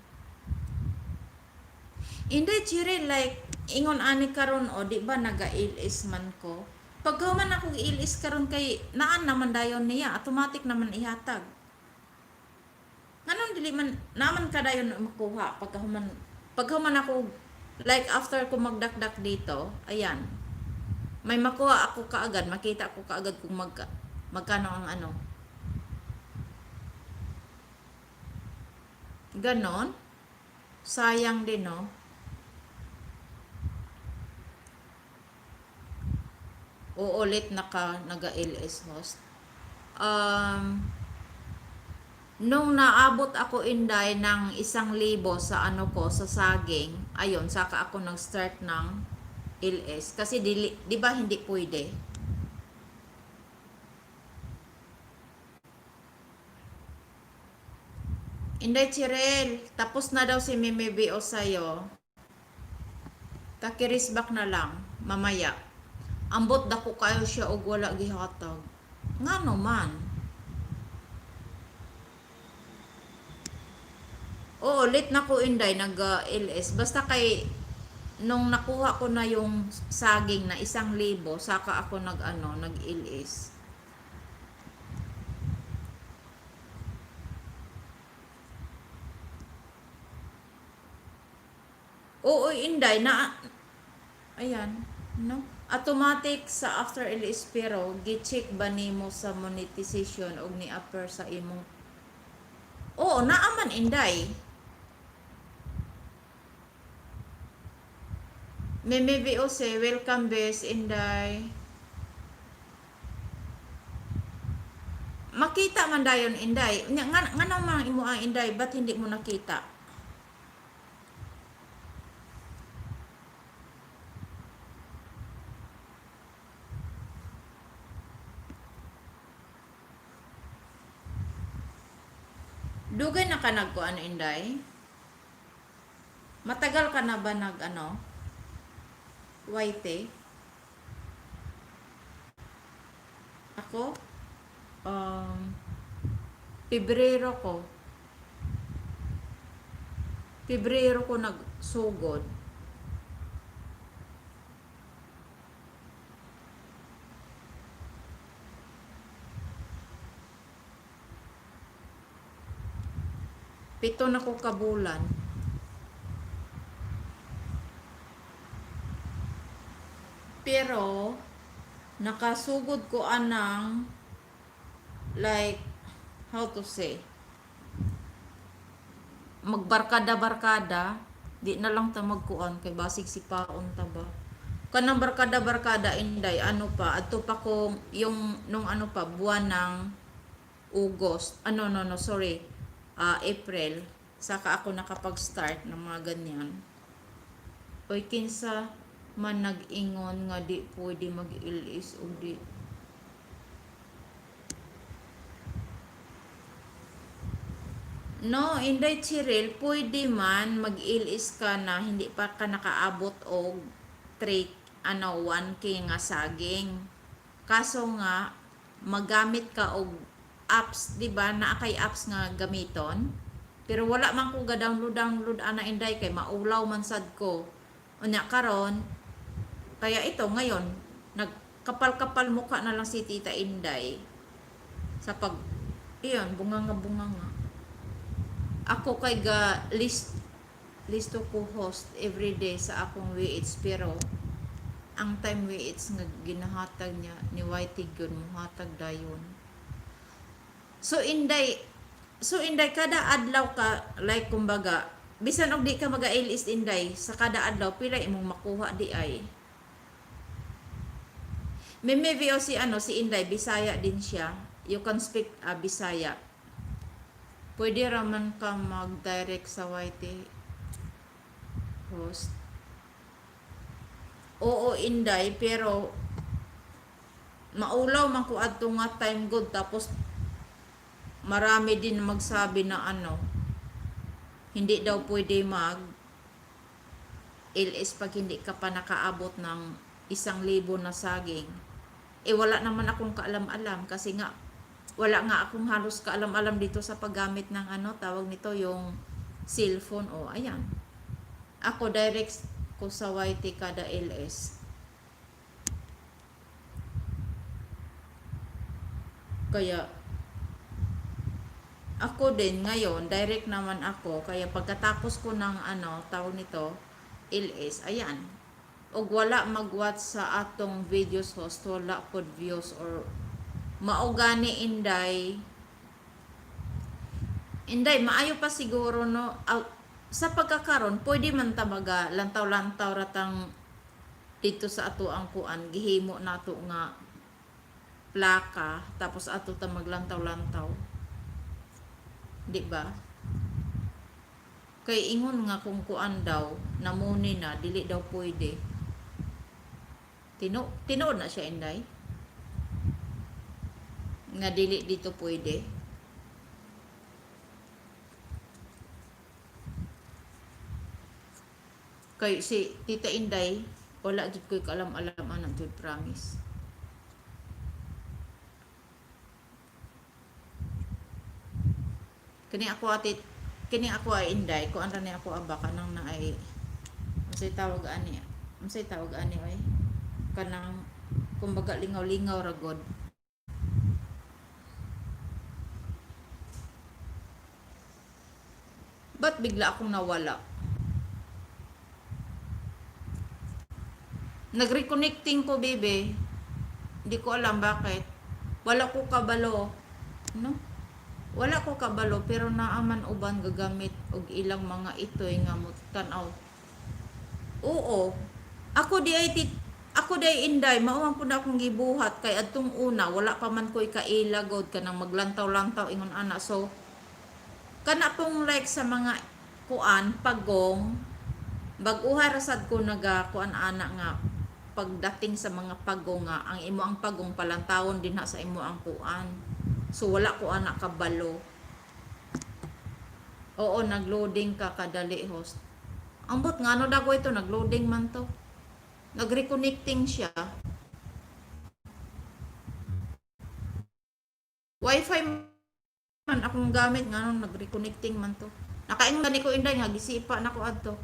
Hindi, Chiri, like, ingon ani karon o, di ba naga-LS man ko? Pagka man ako LS karon kay naan naman dayon niya, automatic naman ihatag. Nganong dili man naman kadayon makuha pagkahuman ako, like after ko magdakdak dito, ayan. May makuha ako kaagad, makita ko kaagad kung magkano ang ano. Ganon. Sayang din, no? Uulit na ka naga-LS host. Nung naabot ako, Inday, ng 1,000 sa ano ko, sa saging, ayun, saka ako nag-start ng LS. Kasi dili, di ba hindi pwede? Inday Chirel, tapos na daw si Meme BO sa'yo. Takirisbak na lang, mamaya. Ambot dako kayo siya og wala gihatag. Ngano man? Oo, late na ko, Inday, nag-LS. Basta kay nung nakuha ko na yung saging na 1,000, saka ako nag ano, nag-LS. Oo, Inday, na ayan, no? Automatic sa after LS, pero gi-check ba nimo sa monetization og ni upper sa imong? Oo, naaman, Inday. Meme VOC, welcome best, Inday. Makita man dayon, Inday. Nya nga ngano man imo ang Inday, ba't hindi mo nakita? Dugay na ka nagkuan, Inday? Matagal ka na ba nag ano? YT? Ako? Pebrero ko. Pebrero ko nagsugod. 7 na ko kabulan. Pero nakasugod ko anang, like, how to say, magbarkada-barkada, di na lang ta magkuan kay basig si paon ta ba. Kanang barkada-barkada, Inday, ano pa, adto pa kong yung nung ano pa buwan ng August. Ano, no, no, sorry. Ah, April saka ako nakapag-start ng mga ganyan. Oy, kinsa man nag-ingon nga di pwede mag-LS og di? No, Inday Chiril, pwede man mag-LS ka na hindi pa ka nakaabot og 3 ano 1K nga saging. Kaso nga magamit ka og apps, di ba? Naa kay apps nga gamiton. Pero wala man ko ga-download download ana, Inday, kay maulaw man sad ko. Unya karon kaya ito ngayon nagkapal-kapal mukha na lang si Tita Inday sa pag iyon bunga nga bunga nga. Ako kay ga list listo ko host everyday sa akong WH, pero ang time WH nga ginahatag niya ni Whitey gyud mohatag dayon. So Inday, kada adlaw ka, like kumbaga bisan og di ka maga-LS, Inday, sa kada adlaw pila imong makuha di ay? Meme VOC, ano, si Inday Bisaya din siya. You can speak Bisaya. Pwede raman ka mag-direct sa YT host. Oo, Inday, pero maulaw man ko adto nga time good, tapos marami din magsabi na ano. Hindi daw pwede mag LS pag hindi ka pa nakaabot ng 1,000 na saging. Eh wala naman akong kaalam-alam kasi nga wala nga akong halos kaalam-alam dito sa paggamit ng ano, tawag nito, yung cellphone o ayan. Ako, direct ko sa YT kada LS. Kaya ako din ngayon, direct naman ako. Kaya pagkatapos ko ng ano, tawag nito, LS, ayan. Og wala mag-watch sa atong videos, host, wala pod views or mao gani, Inday. Inday, maayo pa siguro, no? Sa pagkakaron, pwede man ta maga lantaw-lantaw ratang dito sa ato ang kuan, gihimo nato nga plaka, tapos ato ta maglantaw-lantaw. Di ba? Kay ingon nga kung kuan daw, namuni na, dili daw pwede. Tinuod na siya, Inday? Nga dili dito pwede. Kay si Tita Inday, wala jud ko'y kaalam-alam ana jud, promise. Kini ako ati, kini ako ay Inday, kuan ra ni ako aba kanang naay, unsay tawag ani? Unsay tawag ani oy? Kanang kumbaga lingaw-lingaw ra god. Ba't bigla akong nawala? Nag-reconnecting ko, bebe. Hindi ko alam bakit. Wala ko kabalo. No? Wala ko kabalo pero naaman uban gagamit og ilang mga itoy nga mo tan-aw. Oo. Ako di ay, Inday, mao man pud akong gibuhat kay adtong una wala pa man ko'y kaila god kanang maglantaw-lantaw ingon ana. So kana pong like sa mga kuan pagong, bag-uha ra sad ko naga kuan ana nga pagdating sa mga pagong nga ang imo ang pagong palantawon dinha sa imo ang kuan. So wala ko ana kabalo. Oo, nagloading ka kadali, host. Ambot nga ano dago ito, nagloading man to. Nag-reconnecting siya. Wi-Fi man akong gamit nga nung nag-reconnecting man to. Nakaingon gani ko, Inday, nga gisipa na ko adto.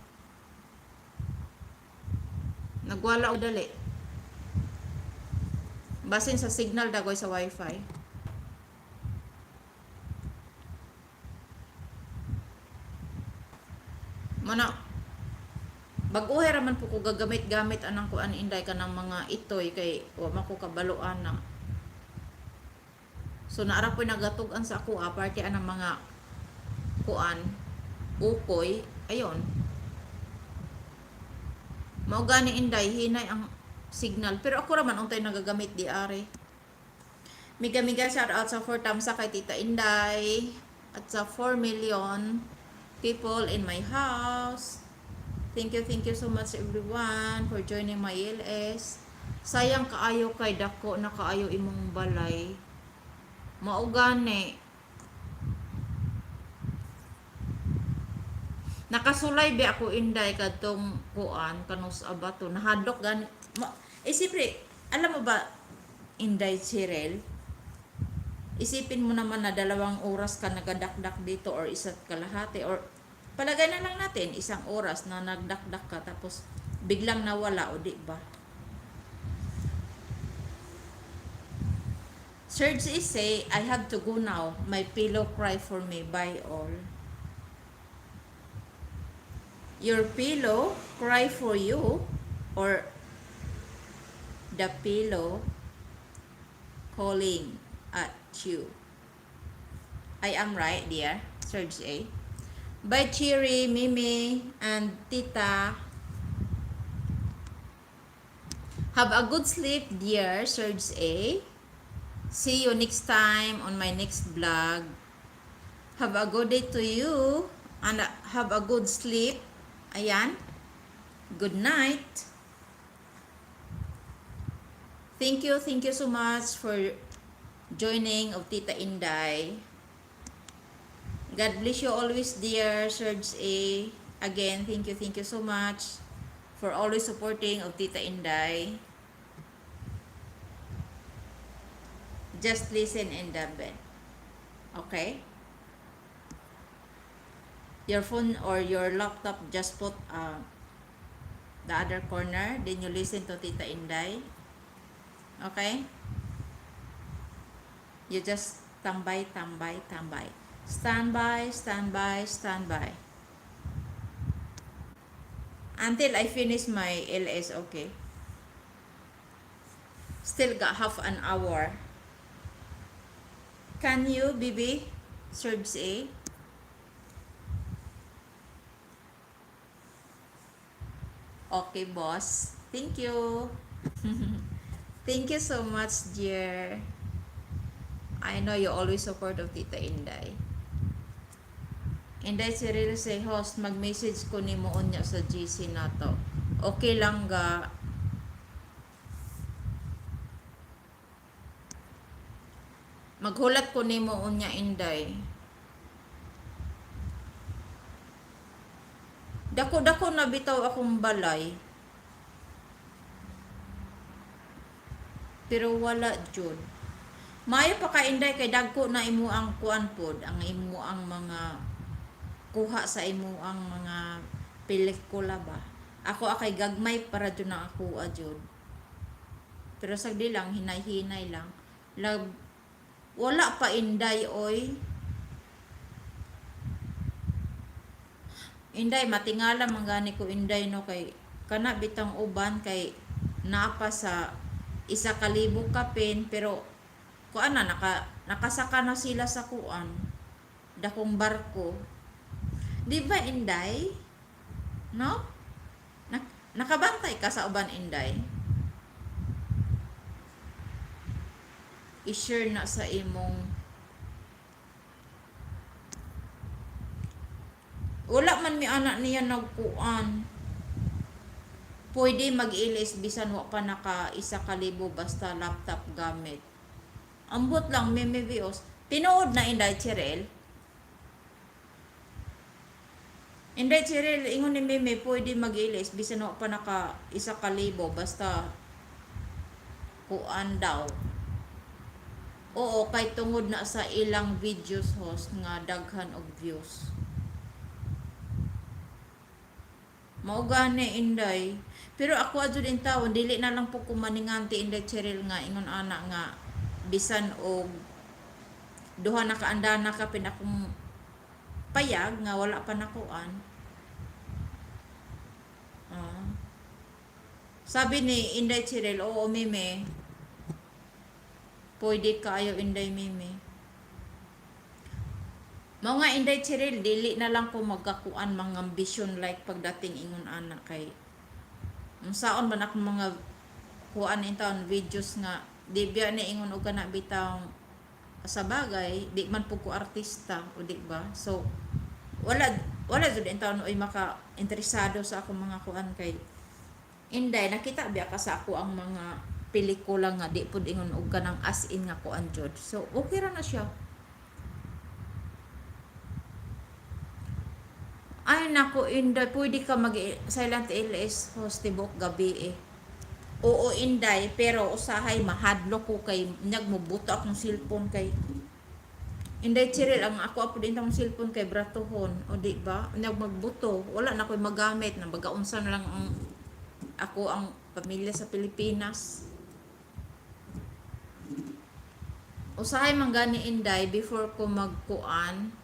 Nagwala og dali. Basin sa signal dagoy sa Wi-Fi. Mana bag-uhay ra man po ko gagamit-gamit anang kuan, Inday, kanang mga itoy kay wa man ko kabalo ana. So naara po'y nagatug-an sa ako aparte anang mga kuan ukoy ayon. Mao gani, Inday, hinay ang signal pero ako ra man untay nagagamit di are. Mega mega shout out sa 4 thumbs up kay Tita Inday at sa 4 million people in my house. Thank you so much everyone for joining my LS. Sayang kaayo kay dako na kaayo imong balay. Mao gani. Nakasulay ba ako, Inday, kadtong kuan kanus abato nahadlok gani. Eh siyempre, alam mo ba, Inday Cheryl, isipin mo naman na 2 oras ka nagadakdak dito or isa't kalahati or palagay na lang natin 1 oras na nagdakdak ka tapos biglang nawala o di ba? Serge is say, "I have to go now. My pillow cry for me. Bye all." Your pillow cry for you or the pillow calling at you? I am right, dear. Serge A. Bye, Chiri, Mimi, and Tita. Have a good sleep, dear Serge A. See you next time on my next vlog. Have a good day to you and have a good sleep. Ayan. Good night. Thank you so much for joining of Tita Inday. God bless you always, dear Serge A. Again, thank you so much for always supporting of Tita Inday. Just listen in the bed. Okay? Your phone or your laptop, just put the other corner. Then you listen to Tita Inday. Okay? You just tambay, tambay, tambay. Stand by, stand by, stand by. Until I finish my LS, okay? Still got half an hour. Can you, BB? Serge A? Okay, boss. Thank you. Thank you so much, dear. I know you always support of Tita Inday. Inday Cyril say, "Host, mag-message ko nimo unya sa GC nato." Okay lang ga. Maghulat ko nimo unya, Inday. Dako-dako na bitaw akong balay. Pero wala jud. Maayo pa ka, Inday, kay dagko na imo ang kuan pod, ang imo ang mga kuha sa imo ang mga pelikula ba. Ako akay gagmay para jud na ako jud. Pero sagdi lang, hinay-hinay lang. Lag, wala pa, Inday, oy. Inday, matingala man gani ko, Inday, no, kay kana bitang uban kay naa pa sa 1,000 kapin, pero kuan na nakasaka na sila sa kuan dakong barko. Di ba, Inday? No? Nakabantay ka sa uban, Inday? I-share na sa imong. Wala man mi anak niya nagkuan. Pwede mag-LS bisan wa pa naka 1,000 basta laptop gamit. Ambot lang, Meme Vios. Tinuod na, Inday Cheryl. Inday Cheryl, ingon ni Meme, pwede mag-LS bisan wa pa naka 1,000 basta kuan daw. Oo, kay tungod na sa ilang videos, host, nga daghan og views. Mao gani, Inday. Pero ako adto din tawon, dili na lang po ko maninganti, Inday Cheryl, nga ingon ana nga bisan og duha na ka andana kapin akong payag nga wala pa nakuan. Ah. Sabi ni Inday Cheryl, "Oo, Meme. Pwede kaayo, Inday Meme." Mao nga, Inday Cheryl, dili na lang ko magkakuan mga ambisyon like pagdating ingon ana kay unsaon man akong mga kuan in taon videos nga di biya ni ingon og kana bitaw. Sa bagay, di man pud ko artista, o di ba? So wala jud in taon oy maka interesado sa akong mga kuan kay Inday, nakita biya ka sa ako ang mga pelikula nga di pud ingon og kanang as in nga kuan jud. So okay ra na siya. Ay nako, Inday, pwede ka mag silent LS, host, tibuok gabi eh. Oo, Inday, pero usahay mahadlok ko kay nyag mo buto akong cellphone kay Inday Cheryl, ang ako apo din tong cellphone kay bratuhon, o di ba? Nyag magbuto, wala na ko'y magamit, na baga unsa na lang ang ako ang pamilya sa Pilipinas. Usahay man gani, Inday, before ko magkuan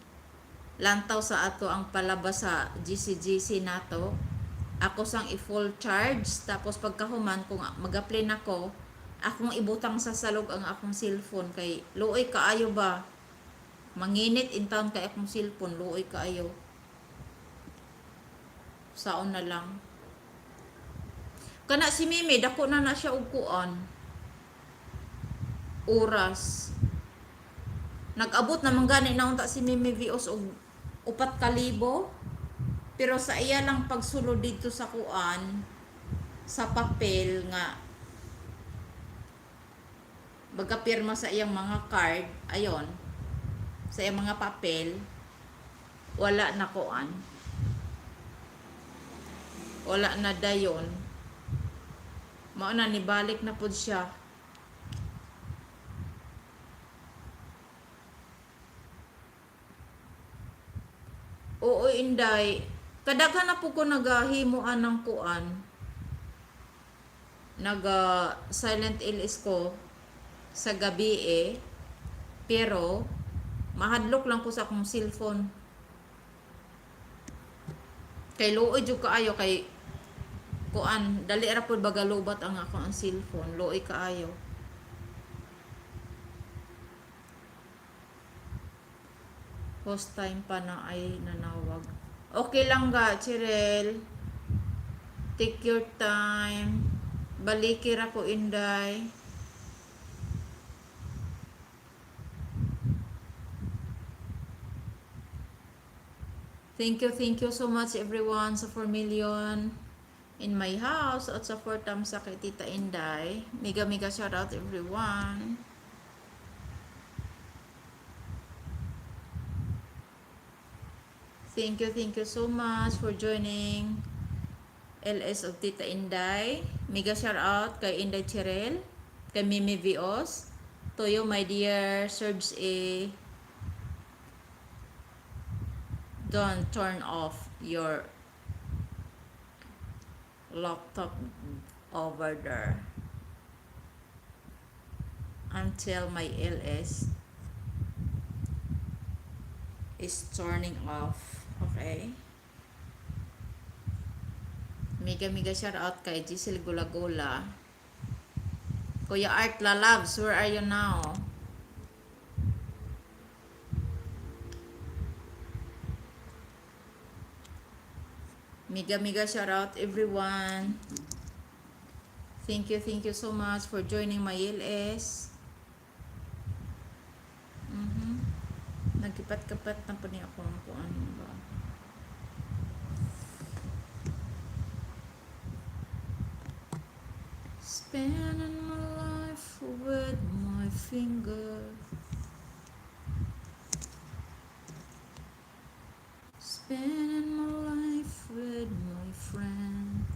lantaw sa ato ang palabas sa GCGC nato, ako sang i-full charge, tapos pagkahuman kung mag-apply nako, akong ibutang sa salog ang akong cellphone kay luoy kaayo ba, manginit in town kay akong cellphone, luoy kaayo. Saon na lang kana si Mimi, dako na na siya og kuan oras. Nag-abot naman gani na unta si Mimi Vios og 4,000, pero sa iya lang pagsulod dito sa kuan sa papel nga bagapirma sa iyang mga card ayon sa iyang mga papel. Wala na kuan. Wala na dayon. Mao na nibalik na pud siya. Oo, Inday. Kadaghan na po ko nagahimo anang kuan. Naga silent LS ko sa gabi eh. Pero mahadlok lang ko sa akong cellphone. Kay luoy jud kaayo kay kuan, dali ra pud baga lowbat ang ako ang cellphone, luoy kaayo. First time pa na ay nanawag. Okay lang ga, Chirel. Take your time. Baliki ra ko, Inday. Thank you so much, everyone, sa 4 million in my house at sa 4 thumbs sa kay Tita Inday. Mega mega shout out, everyone. Thank you so much for joining LS of Tita Inday. Mega shout out kay Inday Chirel, kay Mimi Vios, to you, my dear Serge A. Don't turn off your laptop over there until my LS is turning off. Okay? Mega mega shout out kay Giselle Gulagola. Kuya Art Lalabs, where are you now? Mega mega shout out, everyone. Thank you so much for joining my LS. Nagkipat-kapat na po niya ako kung ano ba. Spending my life with my finger. Spending my life with my friend.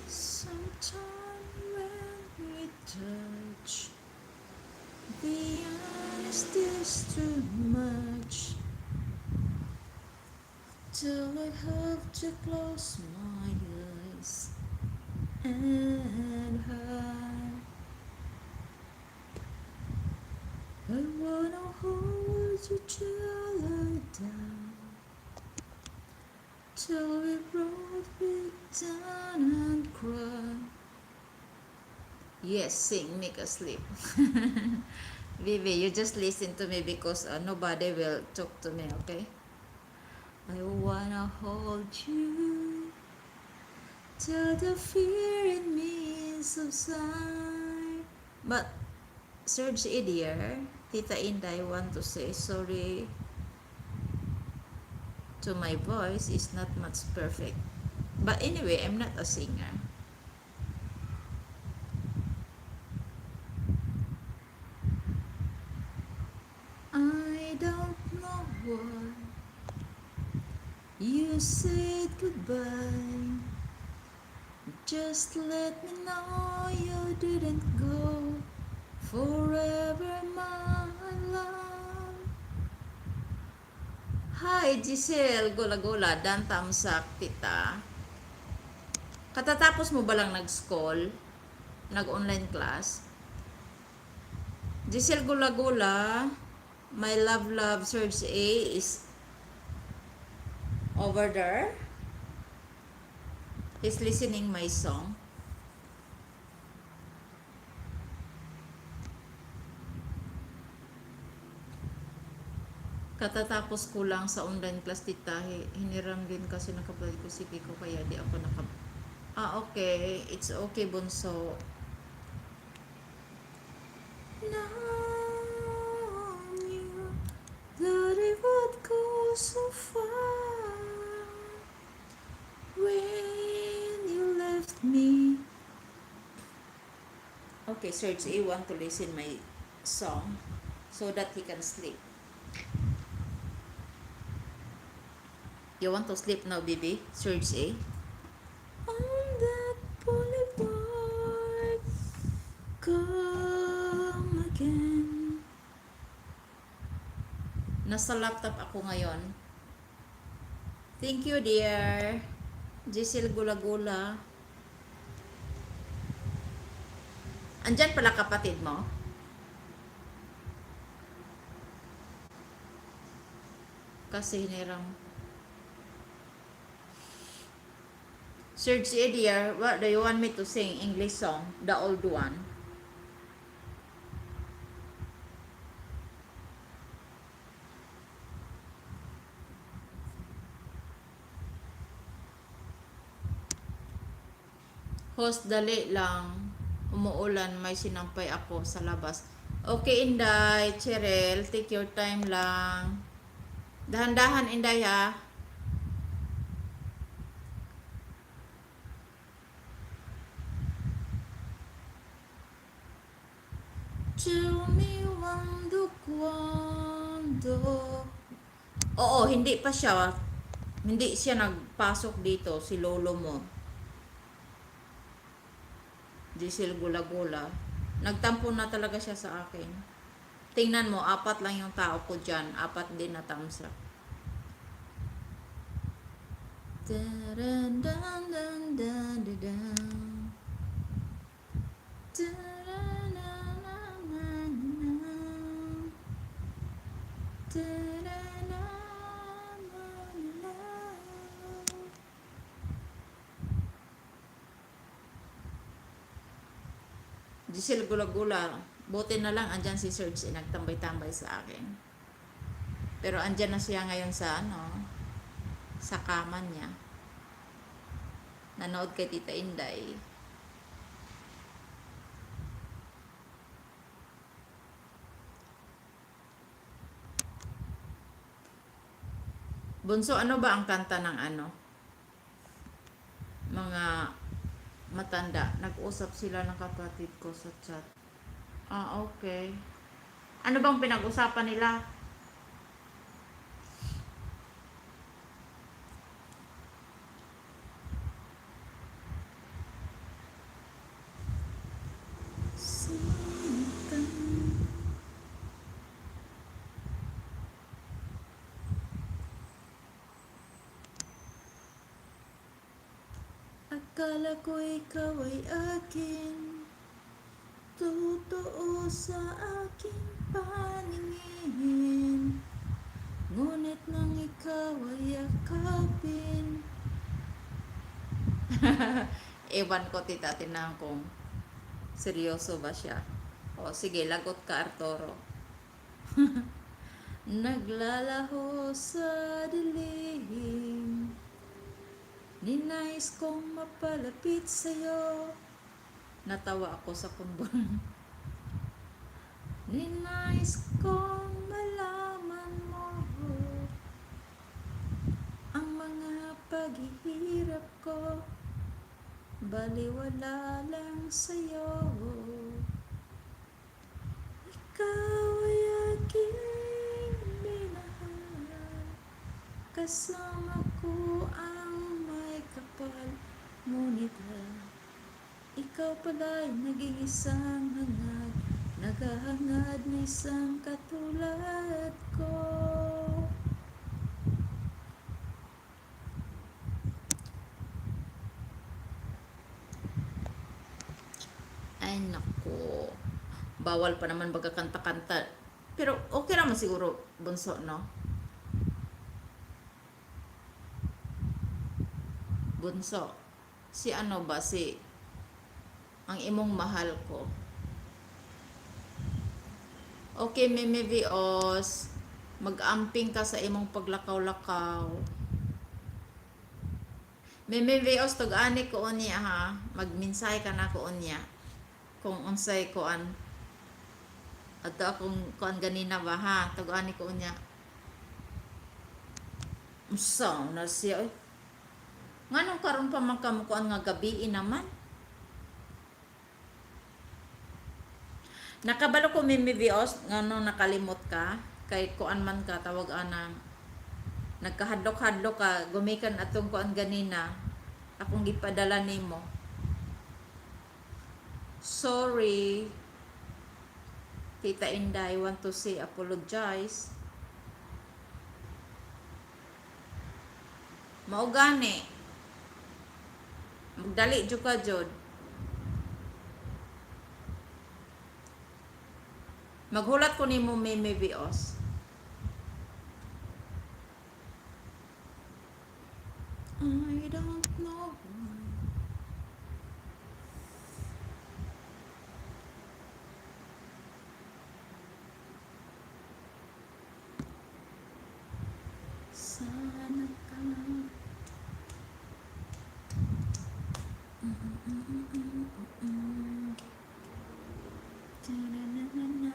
Sometime when we touch, the honesty's too much. Till I have to close my eyes and hide. I wanna hold you till I die. Till we both break down and cry. Yes, sing, make us sleep. Vivi, you just listen to me because nobody will talk to me, okay? I wanna hold you till the fear in me subside. But Serge dear, Tita Inday want to say sorry to my voice is not much perfect. But anyway, I'm not a singer. I don't know why you said goodbye. Just let me know you didn't go forever, my love. Hi, Giselle Gula-Gula, Dan Tamsak, tita. Katatapos mo ba lang nag-school? Nag-online class? Giselle Gula-Gula, my love love Serge A is over there. He's listening my song. Katatapos ko lang sa online class, tita. Hiniram din kasi ng kapatid ko si Kiko kaya di ako naka. Ah, okay. It's okay, bunso. Now knew that it would go so far when you left me. Okay, Serge A want to listen my song so that he can sleep. You want to sleep now, baby? Serge A? On that boulevard, come again. Nasa laptop ako ngayon. Thank you, dear. Giselle Gula-Gula. Andyan pala kapatid mo? Kasi hiniram. Serge A, dear, what do you want me to sing? English song? The old one. Host, dali lang. Umuulan, may sinampay ako sa labas. Okay, Inday. Cheryl, take your time lang. Dahan-dahan, Inday, ha? Tell me cuando, cuando. Oo, hindi pa siya. Hindi siya nagpasok dito, si lolo mo. Giselle Gula-Gula. Nagtampo na talaga siya sa akin. Tingnan mo, apat lang yung tao ko dyan. Apat din na thumbs up. Dan dan dan dan dan dan. Da-da-na-na-na-na. Da-da-na-na-na. Giselle Gula-Gula, buti na lang andyan si Serge, eh, nagtambay-tambay sa akin. Pero andyan na siya ngayon sa ano, sa kama niya. Nanood kay Tita Inday. Bunso, ano ba ang kanta ng ano? Mga matanda. Nag-usap sila ng kapatid ko sa chat. Ah, okay. Ano bang pinag-usapan nila? Something. Akala ko ikaw ay akin. Totoo sa aking paningin. Ngunit nang ikaw ay yakapin. Ewan ko, Tita, tinanong kung seryoso ba siya. O, sige, lagot ka, Arturo. Naglalaho sa dilim. Ninais kong mapalapit sa'yo. Natawa ako sa kumbol. Ninais kong malaman mo ang mga paghihirap ko. Baliwala lang sa'yo. Ikaw ay aking minahal. Kasama ko ang may kapal. Ngunit ha, ikaw pala'y naging isang hangad. Naghahangad na isang katulad ko. Ay, nako. Bawal pa naman baga kanta-kanta. Pero okay naman siguro, Bunso, no? Bunso. Si ano ba? Si ang imong mahal ko. Okay, Meme Vios. Mag-amping ka sa imong paglakaw-lakaw. Meme Vios, tug-ani ko unya ha. Magminsahe ka na ko unya. Kung unsay kuan. Ato akong kuan ganina ba ha. Tug-ani ko unya. Unsa na siya oy. Nganong karon pa man ka kuan nga gabii naman? Nakabalo ko, Mimi Vios, ngano nakalimot ka kay kuan man ka, tawag ana, nagkahadlok-hadlok ka gumikan atong kuan ganina akong gipadala nimo. Sorry, Tita Inday want to say apologize. Mao gani. Magdali jud ka jud. Maghulat ko nimo, Meme Vios. I don't know why. Sana ka. Ta-na-na-na-na.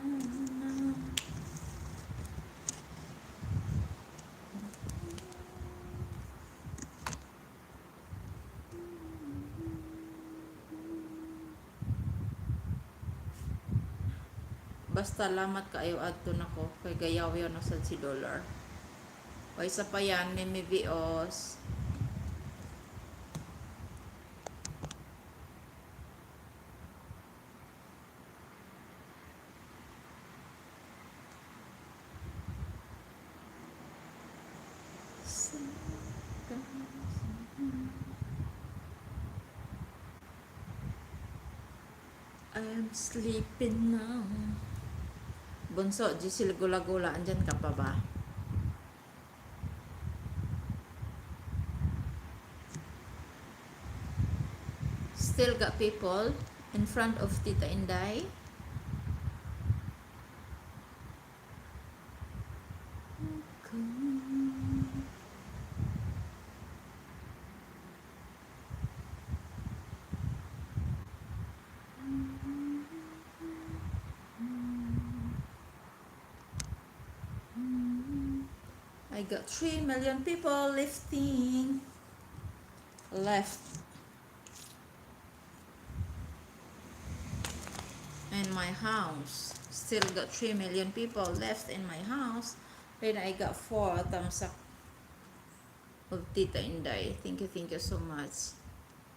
Basta lamat kaayo adto nako kay gayaw-yaw na sad si dollar. O isa pa yan, Meme Vios. Sa I'm sleeping now. Bunso, Giselle Gula-Gula, andyan ka pa ba? Still got people in front of Tita Inday? Okay. I got 3 million people lifting left in my house. Still got 3 million people left in my house. Then I got 4 thumbs up of Tita Inday. Thank you so much.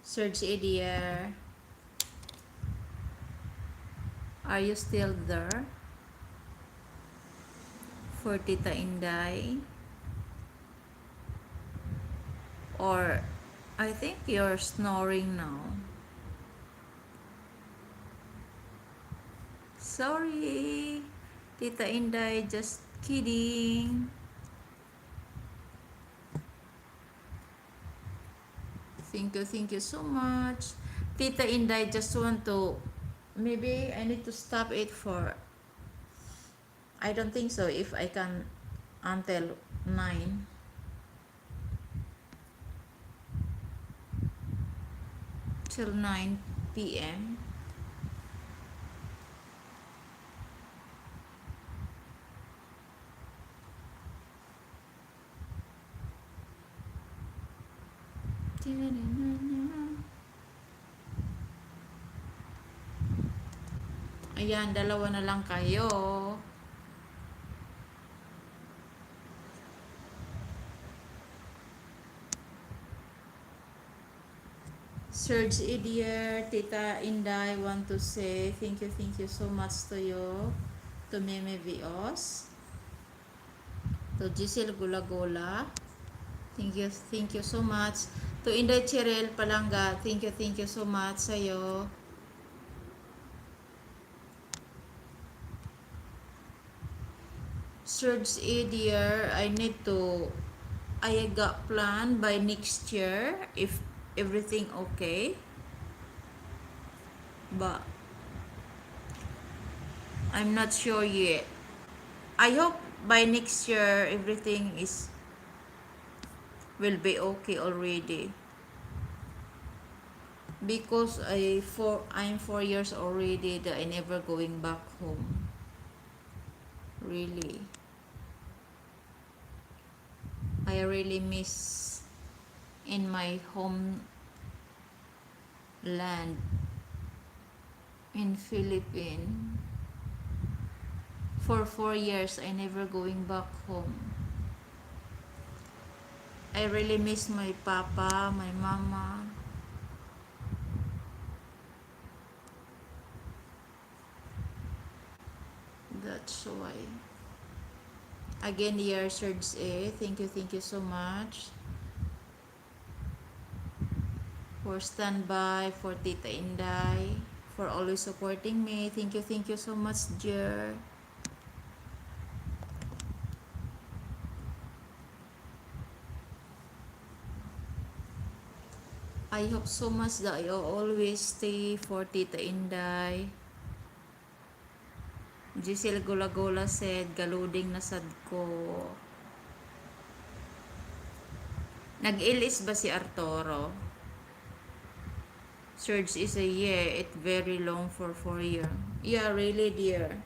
Serge Edier, are you still there? For Tita Inday? Or I think you're snoring now. Sorry, Tita Inday, just kidding. Thank you so much. Tita Inday, just want to, maybe I need to stop it for, I don't think so if I can until 9. Till 9 p.m. Ayan, dalawa na lang kayo. Serge Idier, Tita Inday, want to say thank you so much to you, to Meme Vios, to Giselle Gulagola. Thank you so much. To Inday Cherel Palanga, thank you so much sa'yo. Serge Idier, I got plan by next year if everything okay. But I'm not sure yet. I hope by next year everything is will be okay already. Because I'm 4 years already that I never going back home. Really. I really miss in my homeland in Philippines. For 4 years, I never going back home. I really miss my papa, my mama. That's why. Again, dear Serge A, thank you so much for standby, for Tita Inday, for always supporting me. Thank you so much, dear. I hope so much that you always stay for Tita Inday. Giselle Gulagola said, "Galuding na sad ko." Nag-LS ba si Arturo? Serge is a yeah, it very long for 4 year. Yeah, really, dear.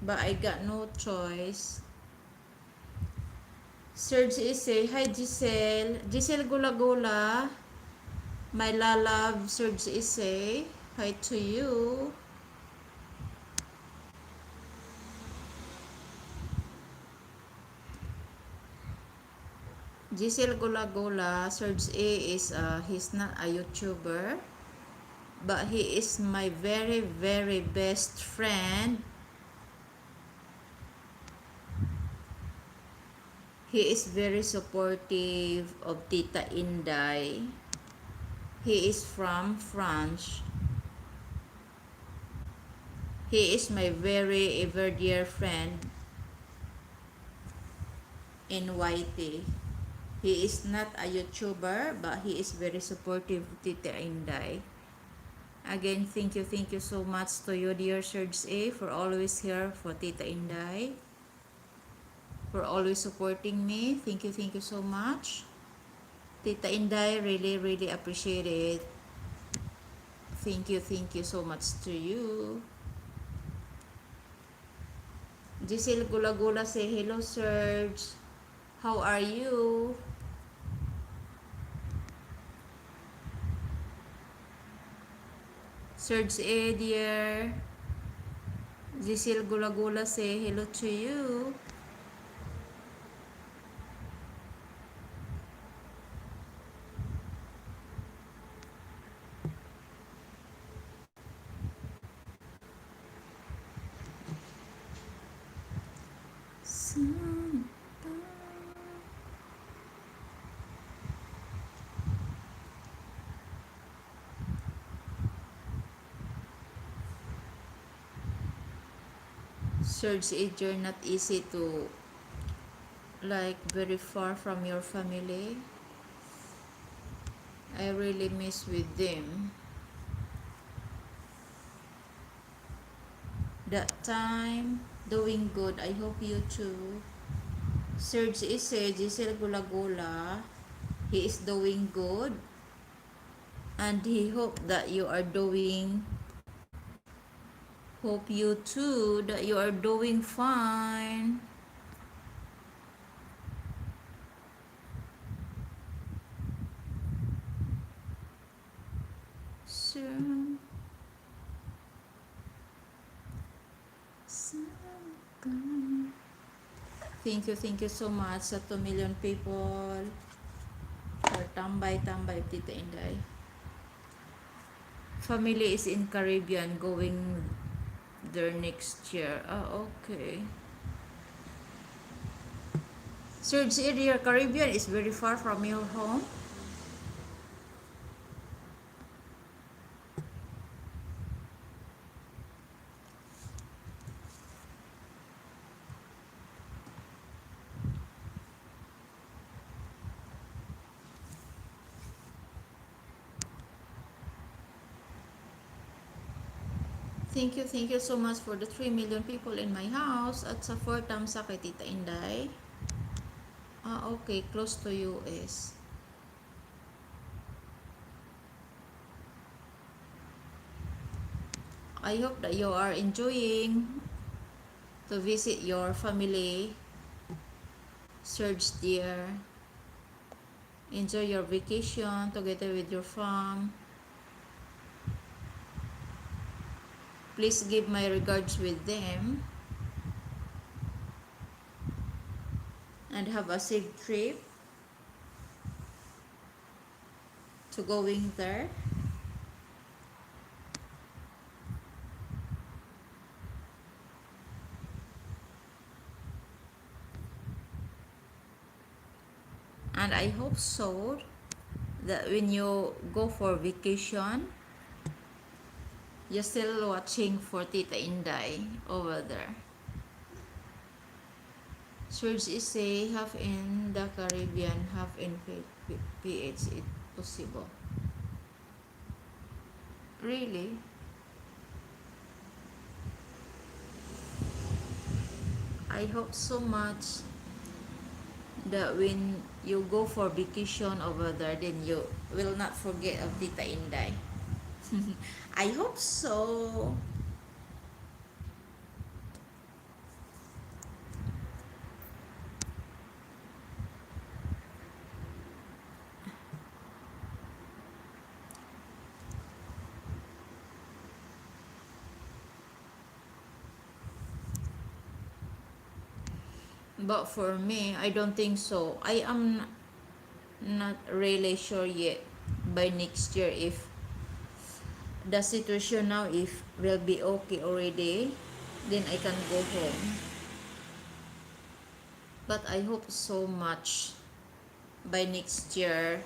But I got no choice. Serge is a, hi Giselle. Giselle Gulagola. My lalove, Serge is a, hi to you. Giselle Gulagola, Serge A is, he's not a YouTuber, but he is my very, very best friend. He is very supportive of Tita Inday. He is from France. He is my very ever dear friend in YT. He is not a YouTuber, but he is very supportive of Tita Inday. Again, thank you so much to you, dear Serge A, for always here for Tita Inday, for always supporting me. Thank you so much. Tita Inday, really, really appreciate it. Thank you so much to you. Giselle Gula-Gula say, "Hello, Serge. How are you?" Serge A, dear. Giselle Gula-Gula say, "Hello to you." Santa. Serge A, you're not easy to, like, very far from your family. I really miss with them. That time, doing good. I hope you too. Serge is Giselle Gula Gula. He is doing good. And he hope that you are doing, hope you too, that you are doing fine. So, so good. Thank you so much sa 2 million people for tambay-tambay, Tita Inday. Family is in Caribbean, going there next year. Ah, okay. Serge area, Caribbean is very far from your home. Thank you so much for the 3 million people in my house at sa 4 times sa kay Tita Inday. Ah, okay. Close to US. I hope that you are enjoying to visit your family. Serge dear. Enjoy your vacation together with your fam. Please give my regards with them. And have a safe trip to going there. And I hope so that when you go for vacation, you're still watching for Tita Inday over there. Serge is say half in the Caribbean, half in PH. It possible. Really? I hope so much that when you go for vacation over there, then you will not forget of Tita Inday. I hope so. But for me, I don't think so. I am not really sure yet by next year if the situation now if will be okay already, then I can go home. But I hope so much by next year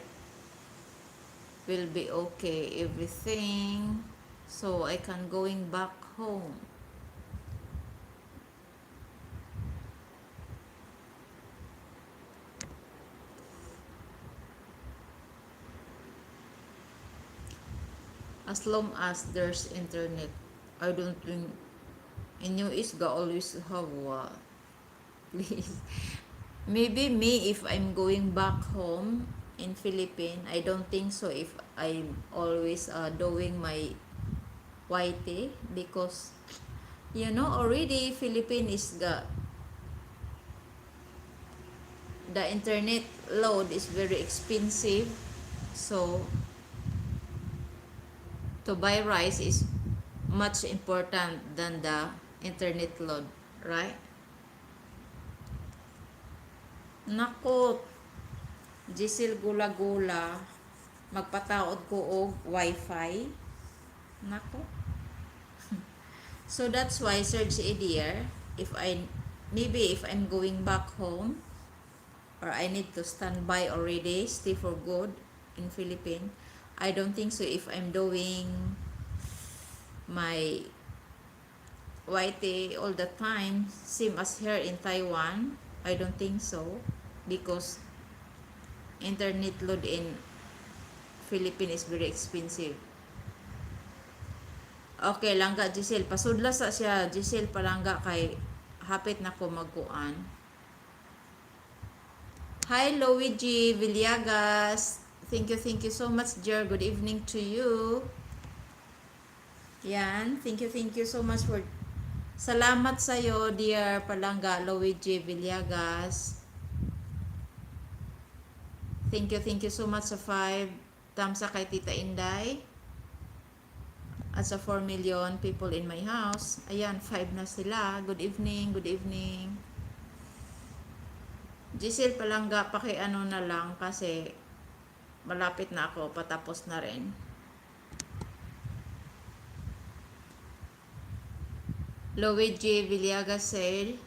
will be okay everything, so I can going back home. As long as there's internet, I don't think in US ga always have what. Please. Maybe me, if I'm going back home in Philippines, I don't think so if I'm always doing my YT, because you know already Philippines is the internet load is very expensive, so to buy rice is much important than the internet load, right? Nako, Giselle Gula Gula, magpataod ko og wifi. Nako. So that's why, Serge Edier, if I maybe if I'm going back home or I need to stand by already, stay for good in Philippines, I don't think so if I'm doing my YT all the time, same as here in Taiwan. I don't think so, because internet load in Philippines is very expensive. Okay, langga Giselle. Pasudla sa siya Giselle palangga kay hapit na ko magkuan. Hi Luigi Villegas. Thank you so much, dear. Good evening to you. Yan. Thank you so much for. Salamat sa iyo, dear palangga Luigi Villegas. Thank you so much sa 5 thumbs up kay Tita Inday. At sa 4 million people in my house. Ayan, 5 na sila. Good evening, good evening. Giselle palangga, paki-ano na lang kasi malapit na ako, patapos na rin. Luigi Villegas said,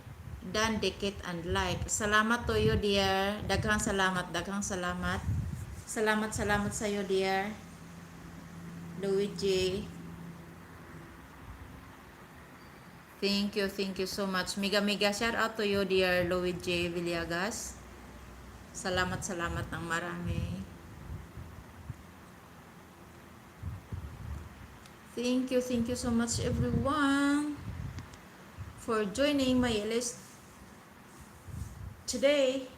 "Done, dikit and like." Salamat to you, dear. Daghang salamat, daghang salamat. Salamat, salamat sa iyo, dear. Luigi. Thank you so much. Mega mega shout out to you, dear Luigi Villegas. Salamat, salamat ng marami. Thank you so much, everyone, for joining my list today.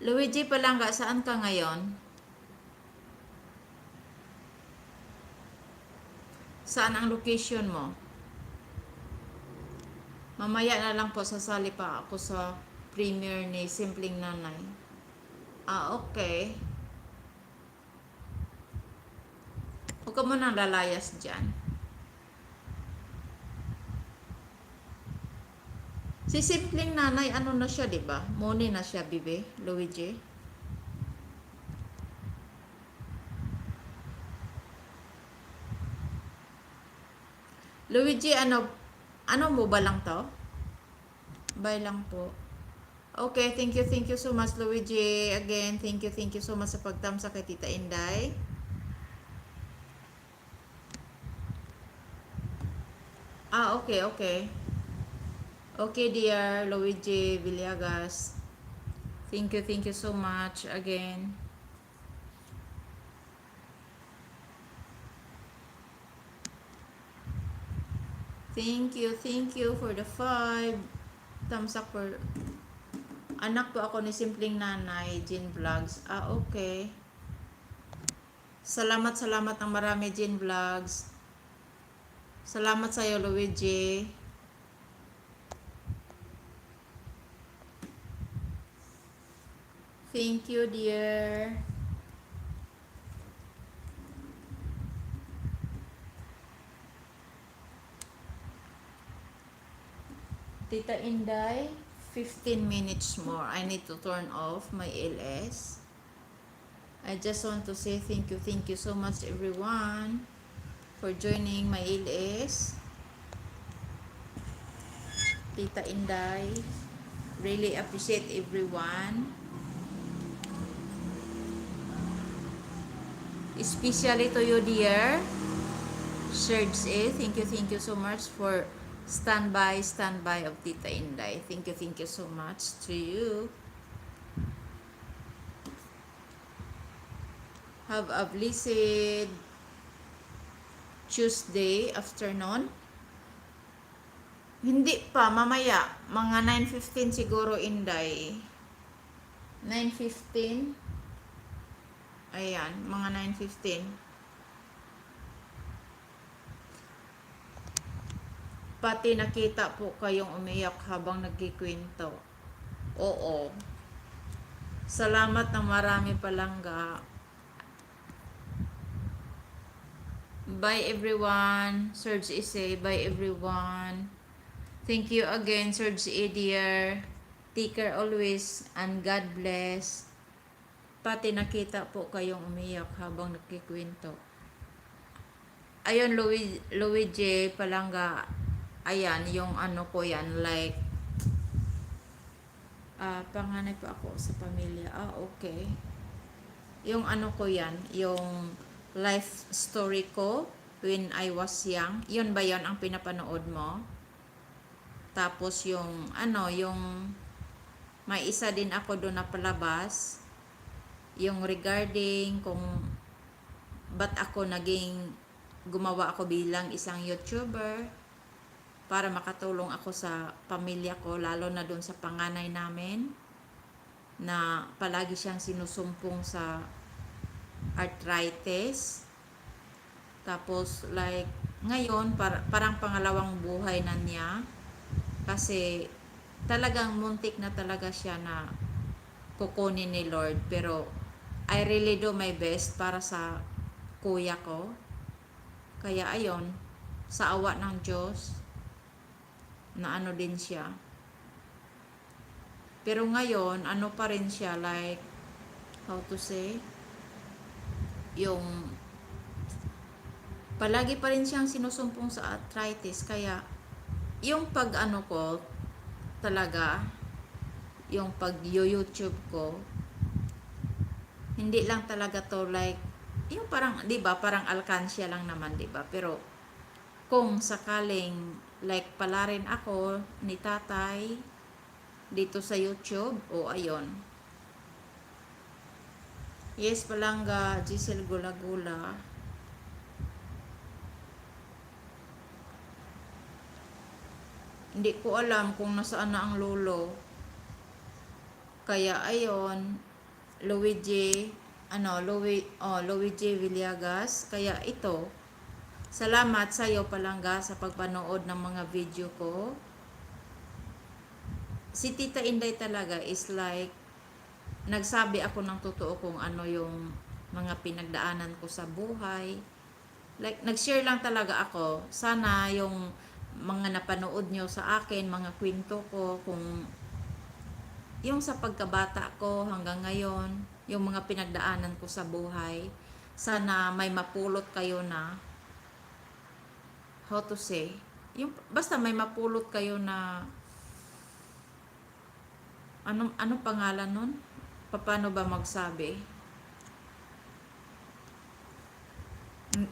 Luigi Palangga, saan ka ngayon? Saan ang location mo? Mamaya na lang po, sasali pa ako sa premiere ni Simpleng Nanay. Ah, okay. Huwag ka munang lalayas dyan. Si Simpleng Nanay, ano na siya, di ba? Moni na siya, bibe. Luigi. Luigi, ano, ano mo ba lang to? Bye lang po. Okay, thank you so much, Luigi. Again, thank you so much sa pagtamsak kay Tita Inday. Ah, okay. Okay, dear Luigi Villegas. Thank you so much again. Thank you for the five. Thumbs up for. Anak po ako ni Simpleng Nanay, Jean Vlogs. Ah, okay. Salamat, salamat ng marami, Jean Vlogs. Salamat sa'yo, Luigi. Thank you, dear. Tita Inday, 15 minutes more. I need to turn off my LS. I just want to say thank you so much, everyone, for joining my LS. Tita Inday, really appreciate everyone. Especially to you, dear Serge A. Thank you so much for stand by of Tita Inday. Thank you so much to you. Have a blessed Tuesday afternoon. Hindi pa, mamaya. Mga 9:15 siguro, Inday. 9:15. Ayan, mga 9:15. Pati nakita po kayong umiyak habang nagkikwento. Oo. Salamat ng marami, palangga. Bye, everyone. Serge Ise, bye, everyone. Thank you again, Serge A, dear. Take care always and God bless. Pati nakita po kayong umiyak habang nagkikwento. Ayun, Luigi Palangga. Ayan, yung ano ko yan, like, ah, panganay pa ako sa pamilya. Ah, okay. Yung ano ko yan, yung life story ko when I was young. Yun ba yun ang pinapanood mo? Tapos yung, ano, yung may isa din ako doon na palabas. Yung regarding kung ba't ako naging gumawa ako bilang isang YouTuber para makatulong ako sa pamilya ko, lalo na doon sa panganay namin na palagi siyang sinusumpong sa arthritis. Tapos like ngayon parang pangalawang buhay na niya kasi talagang muntik na talaga siya na kukunin ni Lord, pero I really do my best para sa kuya ko. Kaya ayon, sa awa ng Diyos na ano din siya. Pero ngayon, ano pa rin siya, like, how to say, yung palagi pa rin siyang sinusumpong sa arthritis. Kaya, yung pag ano ko, talaga, yung pag YouTube ko, hindi lang talaga to like, yung parang, di ba, parang alkansya lang naman, di ba? Pero, kung sakaling, like, pala rin ako ni tatay, dito sa YouTube, o ayon. Yes, palangga, Giselle Gula-Gula. Hindi ko alam kung nasaan na ang lolo. Kaya ayon, Luigi, ano, oh, Luigi Villegas. Kaya ito, salamat sa iyo, palangga, sa pagpanood ng mga video ko. Si Tita Inday talaga is like, nagsabi ako ng totoo kung ano yung mga pinagdaanan ko sa buhay. Like, nag-share lang talaga ako. Sana yung mga napanood nyo sa akin, mga kwento ko, kung yung sa pagkabata ko hanggang ngayon, yung mga pinagdaanan ko sa buhay, sana may mapulot kayo na, how to say, yung, basta may mapulot kayo na, anong pangalan nun? Paano ba magsabi?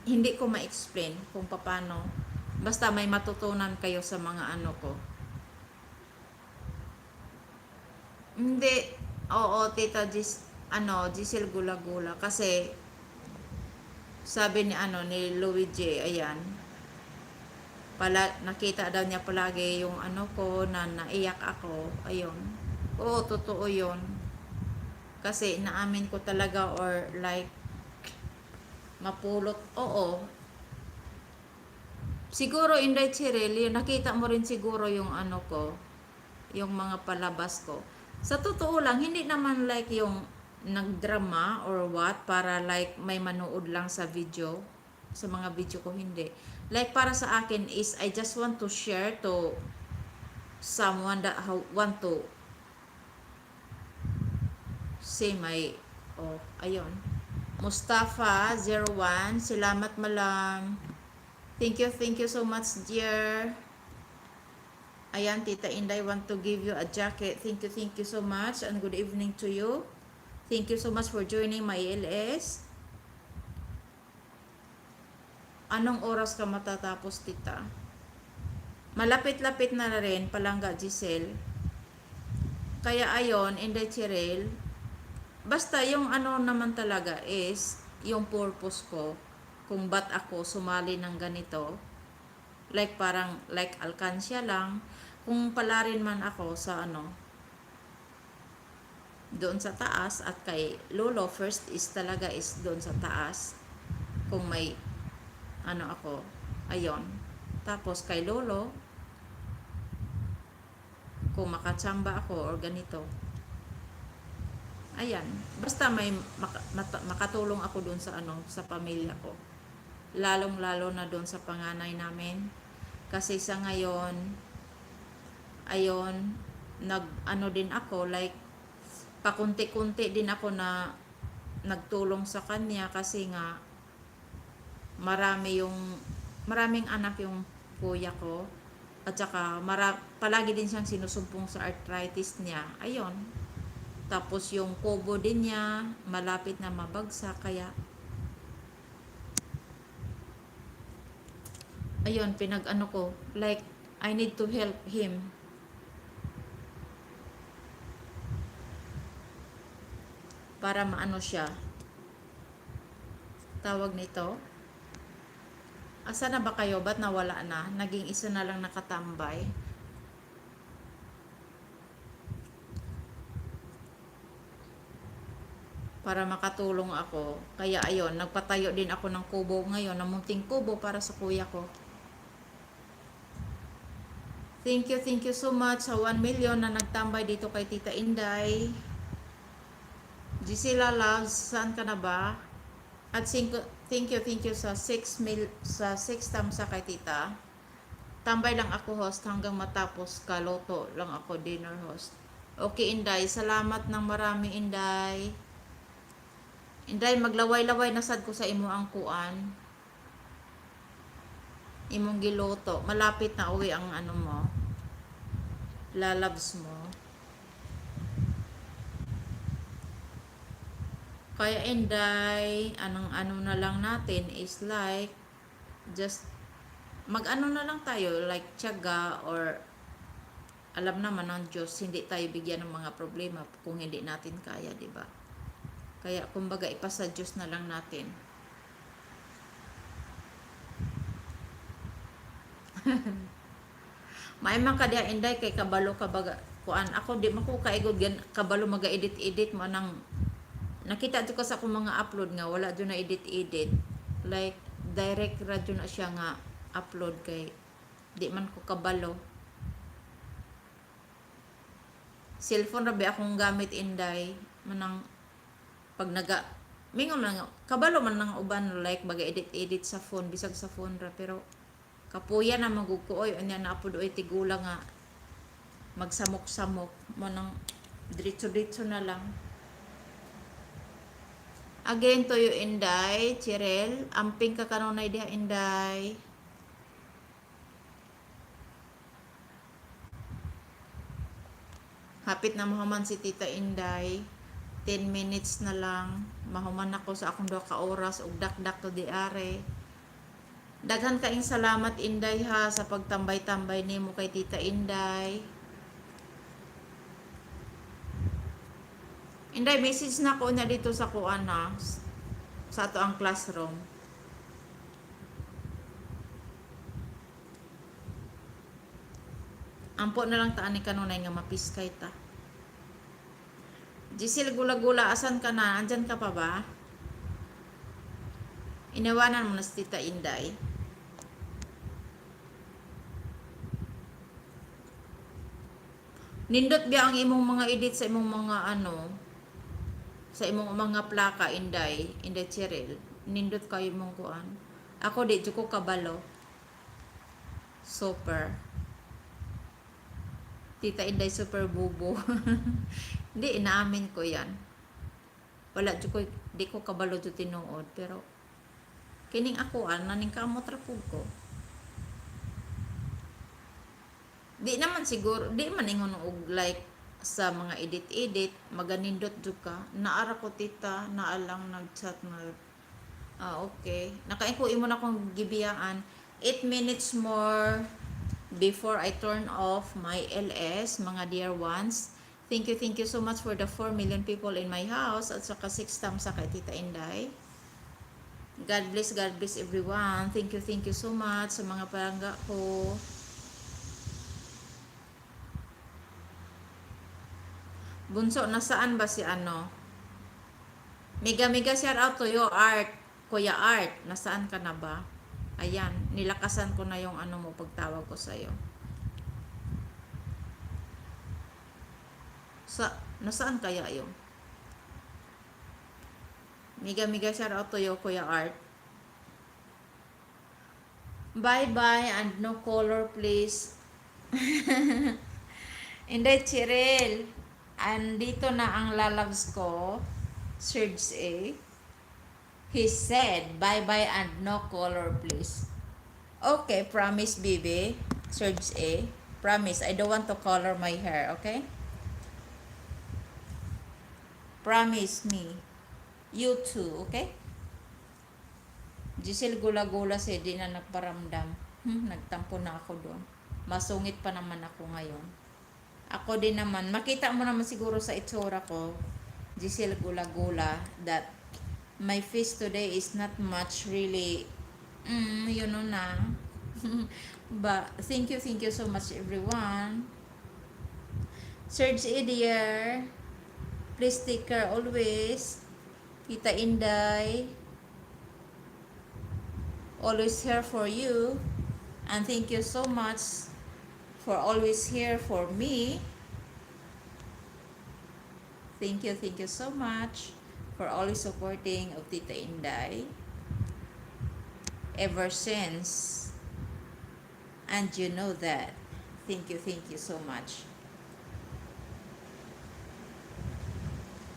Hindi ko ma-explain kung paano. Basta may matutunan kayo sa mga ano ko. Hindi. Oo, Tita Gis, ano, Giselle Gula-Gula. Kasi, sabi ni, ano, ni Luigi, ayan, pala, nakita daw niya palagi yung ano ko, na naiyak ako. Ayun. Oo, totoo yun. Kasi, naamin ko talaga or like, mapulot. Oo. Siguro, Inday Cheryl, yun, nakita mo rin siguro yung ano ko, yung mga palabas ko. Sa totoo lang, hindi naman like yung nagdrama or what para like may manood lang sa video, sa mga video ko, hindi. Like para sa akin is I just want to share to someone that want to see my, oh, ayun. Mustafa 01, salamat malam. Thank you so much, dear. Ayan, Tita Inday want to give you a jacket. Thank you so much and good evening to you. Thank you so much for joining my LS. Anong oras ka matatapos, Tita? Malapit-lapit na rin, palangga Giselle. Kaya ayon, Inday Cheryl, basta yung ano naman talaga is yung purpose ko kung ba't ako sumali ng ganito. Like parang like alkansya lang. Kung palarin man ako sa ano, doon sa taas at kay Lolo, first is talaga is doon sa taas. Kung may ano ako, ayon. Tapos kay Lolo, kung makachamba ako or ganito. Ayan, basta may makatulong ako doon sa ano, sa pamilya ko. Lalong-lalo na doon sa panganay namin. Kasi sa ngayon, ayon, nag ano din ako, like pakunti-kunti din ako na nagtulong sa kanya kasi nga maraming anak yung kuya ko at saka palagi din siyang sinusumpong sa arthritis niya. Ayun. Tapos yung kubo din niya malapit na mabagsak, kaya ayun, pinag-ano ko, like I need to help him. Para maano siya. Tawag nito. Asa na ba kayo? Ba't nawala na? Naging isa na lang nakatambay. Para makatulong ako. Kaya ayun, nagpatayo din ako ng kubo ngayon, ng munting kubo para sa kuya ko. Thank you so much sa 1 million na nagtambay dito kay Tita Inday. Gisela Loves, saan ka na ba? At cinco, thank you sa 6 mil, sa 6 thumbs up kay Tita. Tambay lang ako, host, hanggang matapos kaloto lang ako dinner, host. Okay, Inday, salamat ng marami, Inday. Inday, maglaway-laway na sad ko sa imo ang kuan. Imong giluto. Malapit na uwi ang ano mo. Lalabs mo. Kaya Inday, anong ano na lang natin is like, just, mag-ano na lang tayo, like tiyaga or alam naman ng Diyos, hindi tayo bigyan ng mga problema kung hindi natin kaya, di ba? Kaya kumbaga ipasa Diyos na lang natin. Maimang ka diha, Inday, kay kabalo ka baga kuan ako di man ko kaigod gan kabalo maga edit edit mo nang nakita jud ko sa akong mga upload nga wala jud na edit edit, like direct ra jud na siya nga upload kay di man ko kabalo. Cellphone ra ba akong gamit, Inday, manang pag naga Mingon man nga, kabalo man ng uban like baga edit-edit sa phone, bisag sa phone ra, pero kapuya na man gud ko oy, unya naa pod oy tigulang nga magsamok-samok mo nang diretso-diretso na lang. Again to you, Inday, Chirel, amping ka kanunay diha, Inday. Hapit na mahuman si Tita Inday. 10 minutes na lang. Mahuman ako sa akong 2 ka oras ug dakdak to di are. Daghan kaing salamat, Inday, ha, sa pagtambay-tambay nimo kay Tita Inday. Inday, message na ko na dito sa kuan ha, sa ato ang classroom. Ampo na lang taan ni kanunay nga mapiskay ta. Giselle Gula-Gula, asan ka na? Andyan ka pa ba? Iniwanan mo na si Tita Inday. Nindot biya ang imong mga edit sa imong mga ano, sa imong mga plaka, Inday, Inday Cheryl. Nindot kayo imong kuan. Ako di jud ko kabalo. Super. Tita Inday super bubo. Hindi, inaamin ko yan. Wala jud ko, di ko kabalo jud tinuod, pero kining ako an naning kamot ra pud ko. Di naman siguro, di man ingon og like sa mga edit-edit, maganindot jud ka. Naara ko, tita, naa lang nag-chat na. Ah, okay. Nakaiko imo na akong gibiyaan. 8 minutes more before I turn off my LS, mga dear ones. Thank you so much for the 4 million people in my house at saka 6 thumbs sa kay Tita Inday. God bless everyone. Thank you so much sa mga palangga ko. Bunso, nasaan ba si ano? Mega mega shout out to you, Art. Kuya Art, nasaan ka na ba? Ayan, nilakasan ko na yung ano mo pagtawag ko sa'yo. Sa, nasaan kaya yun? Mega mega shout out to you, Kuya Art. Bye-bye and no color, please. Inday Chiril, andito na ang lalabs ko, Serge A. He said, "Bye-bye and no color, please." Okay, promise, baby. Serge A. Promise, I don't want to color my hair, okay? Promise me. You too, okay? Giselle Gula-Gula si di na nagparamdam. Nagtampo na ako doon. Masungit pa naman ako ngayon. Ako din naman, makita mo naman siguro sa itsura ko, Giselle Gula-Gula, that my face today is not much really, you know na. But thank you so much, everyone. Serge Idier, please take care always. Tita Inday, always here for you. And thank you so much for always here for me. Thank you so much for always supporting of Tita Inday ever since. And you know that. Thank you so much.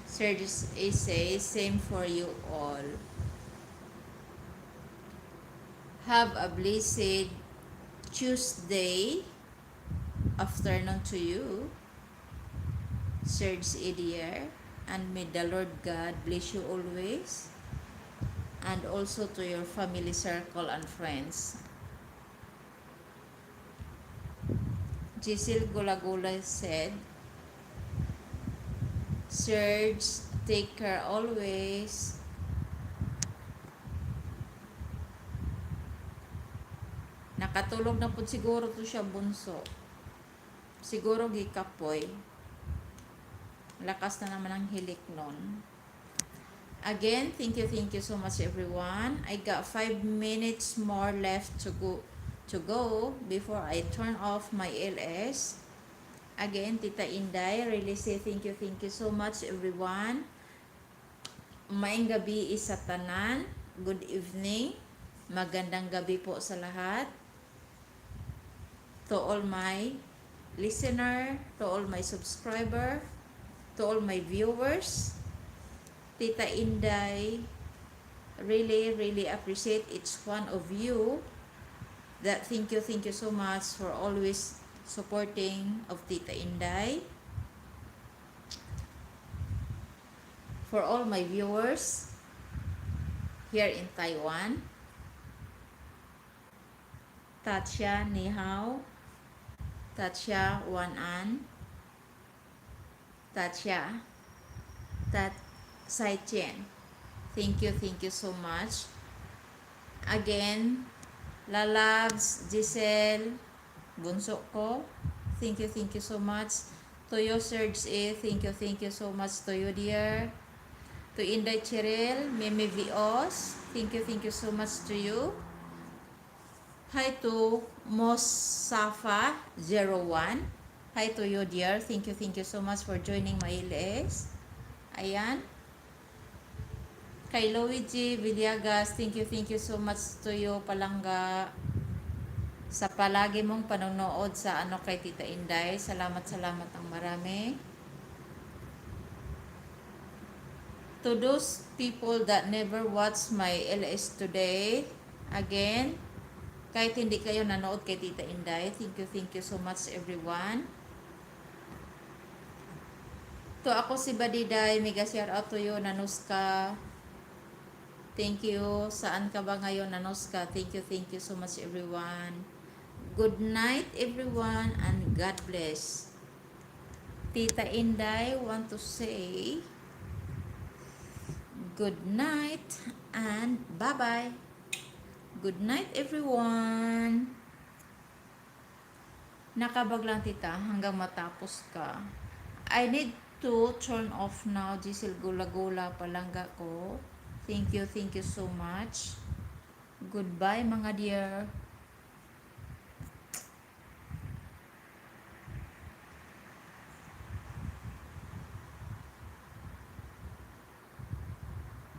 Serge A says, same for you all. Have a blessed Tuesday afternoon to you, Serge Idier, and may the Lord God bless you always, and also to your family circle and friends. Giselle Gulagula said, "Serge, take care always." Nakatulog na po siguro to siya, bunso. Siguro gikapoy. Lakas na naman ang hilik nun. Again, thank you so much, everyone. I got 5 minutes more left to go before I turn off my LS. Again, Tita Inday, really say thank you so much, everyone. Maayong gabii sa tanan. Good evening. Magandang gabi po sa lahat. To all my listener, to all my subscriber, to all my viewers, Tita Inday really, really appreciate each one of you. That thank you so much for always supporting of Tita Inday. For all my viewers here in Taiwan, 大家你好, 大家晚安, 大家, 大再见. Thank you so much. Again, Lalabs, Giselle, bunso ko. Thank you so much. To you, Serge A, thank you so much to you, dear. To Inday Cheryl, Meme Vios, thank you so much to you. Hi to Mosafa01. Hi to you, dear. Thank you so much for joining my LS. Ayan. Kay Luigi Villegas, thank you so much to you, palangga, sa palagi mong panonood sa ano kay Tita Inday. Salamat, salamat ang marami. To those people that never watch my LS today, again, kahit hindi kayo nanood kay Tita Inday, thank you so much, everyone. To ako si Badiday, mega shout out to you, Nanuska. Thank you. Saan ka ba ngayon, Nanoska? Thank you so much, everyone. Good night, everyone, and God bless. Tita Inday want to say good night and bye-bye. Good night, everyone. Nakabag lang, Tita, hanggang matapos ka. I need to turn off now, Giselle Gula-Gula, palangga ko. Thank you so much. Goodbye, mga dear.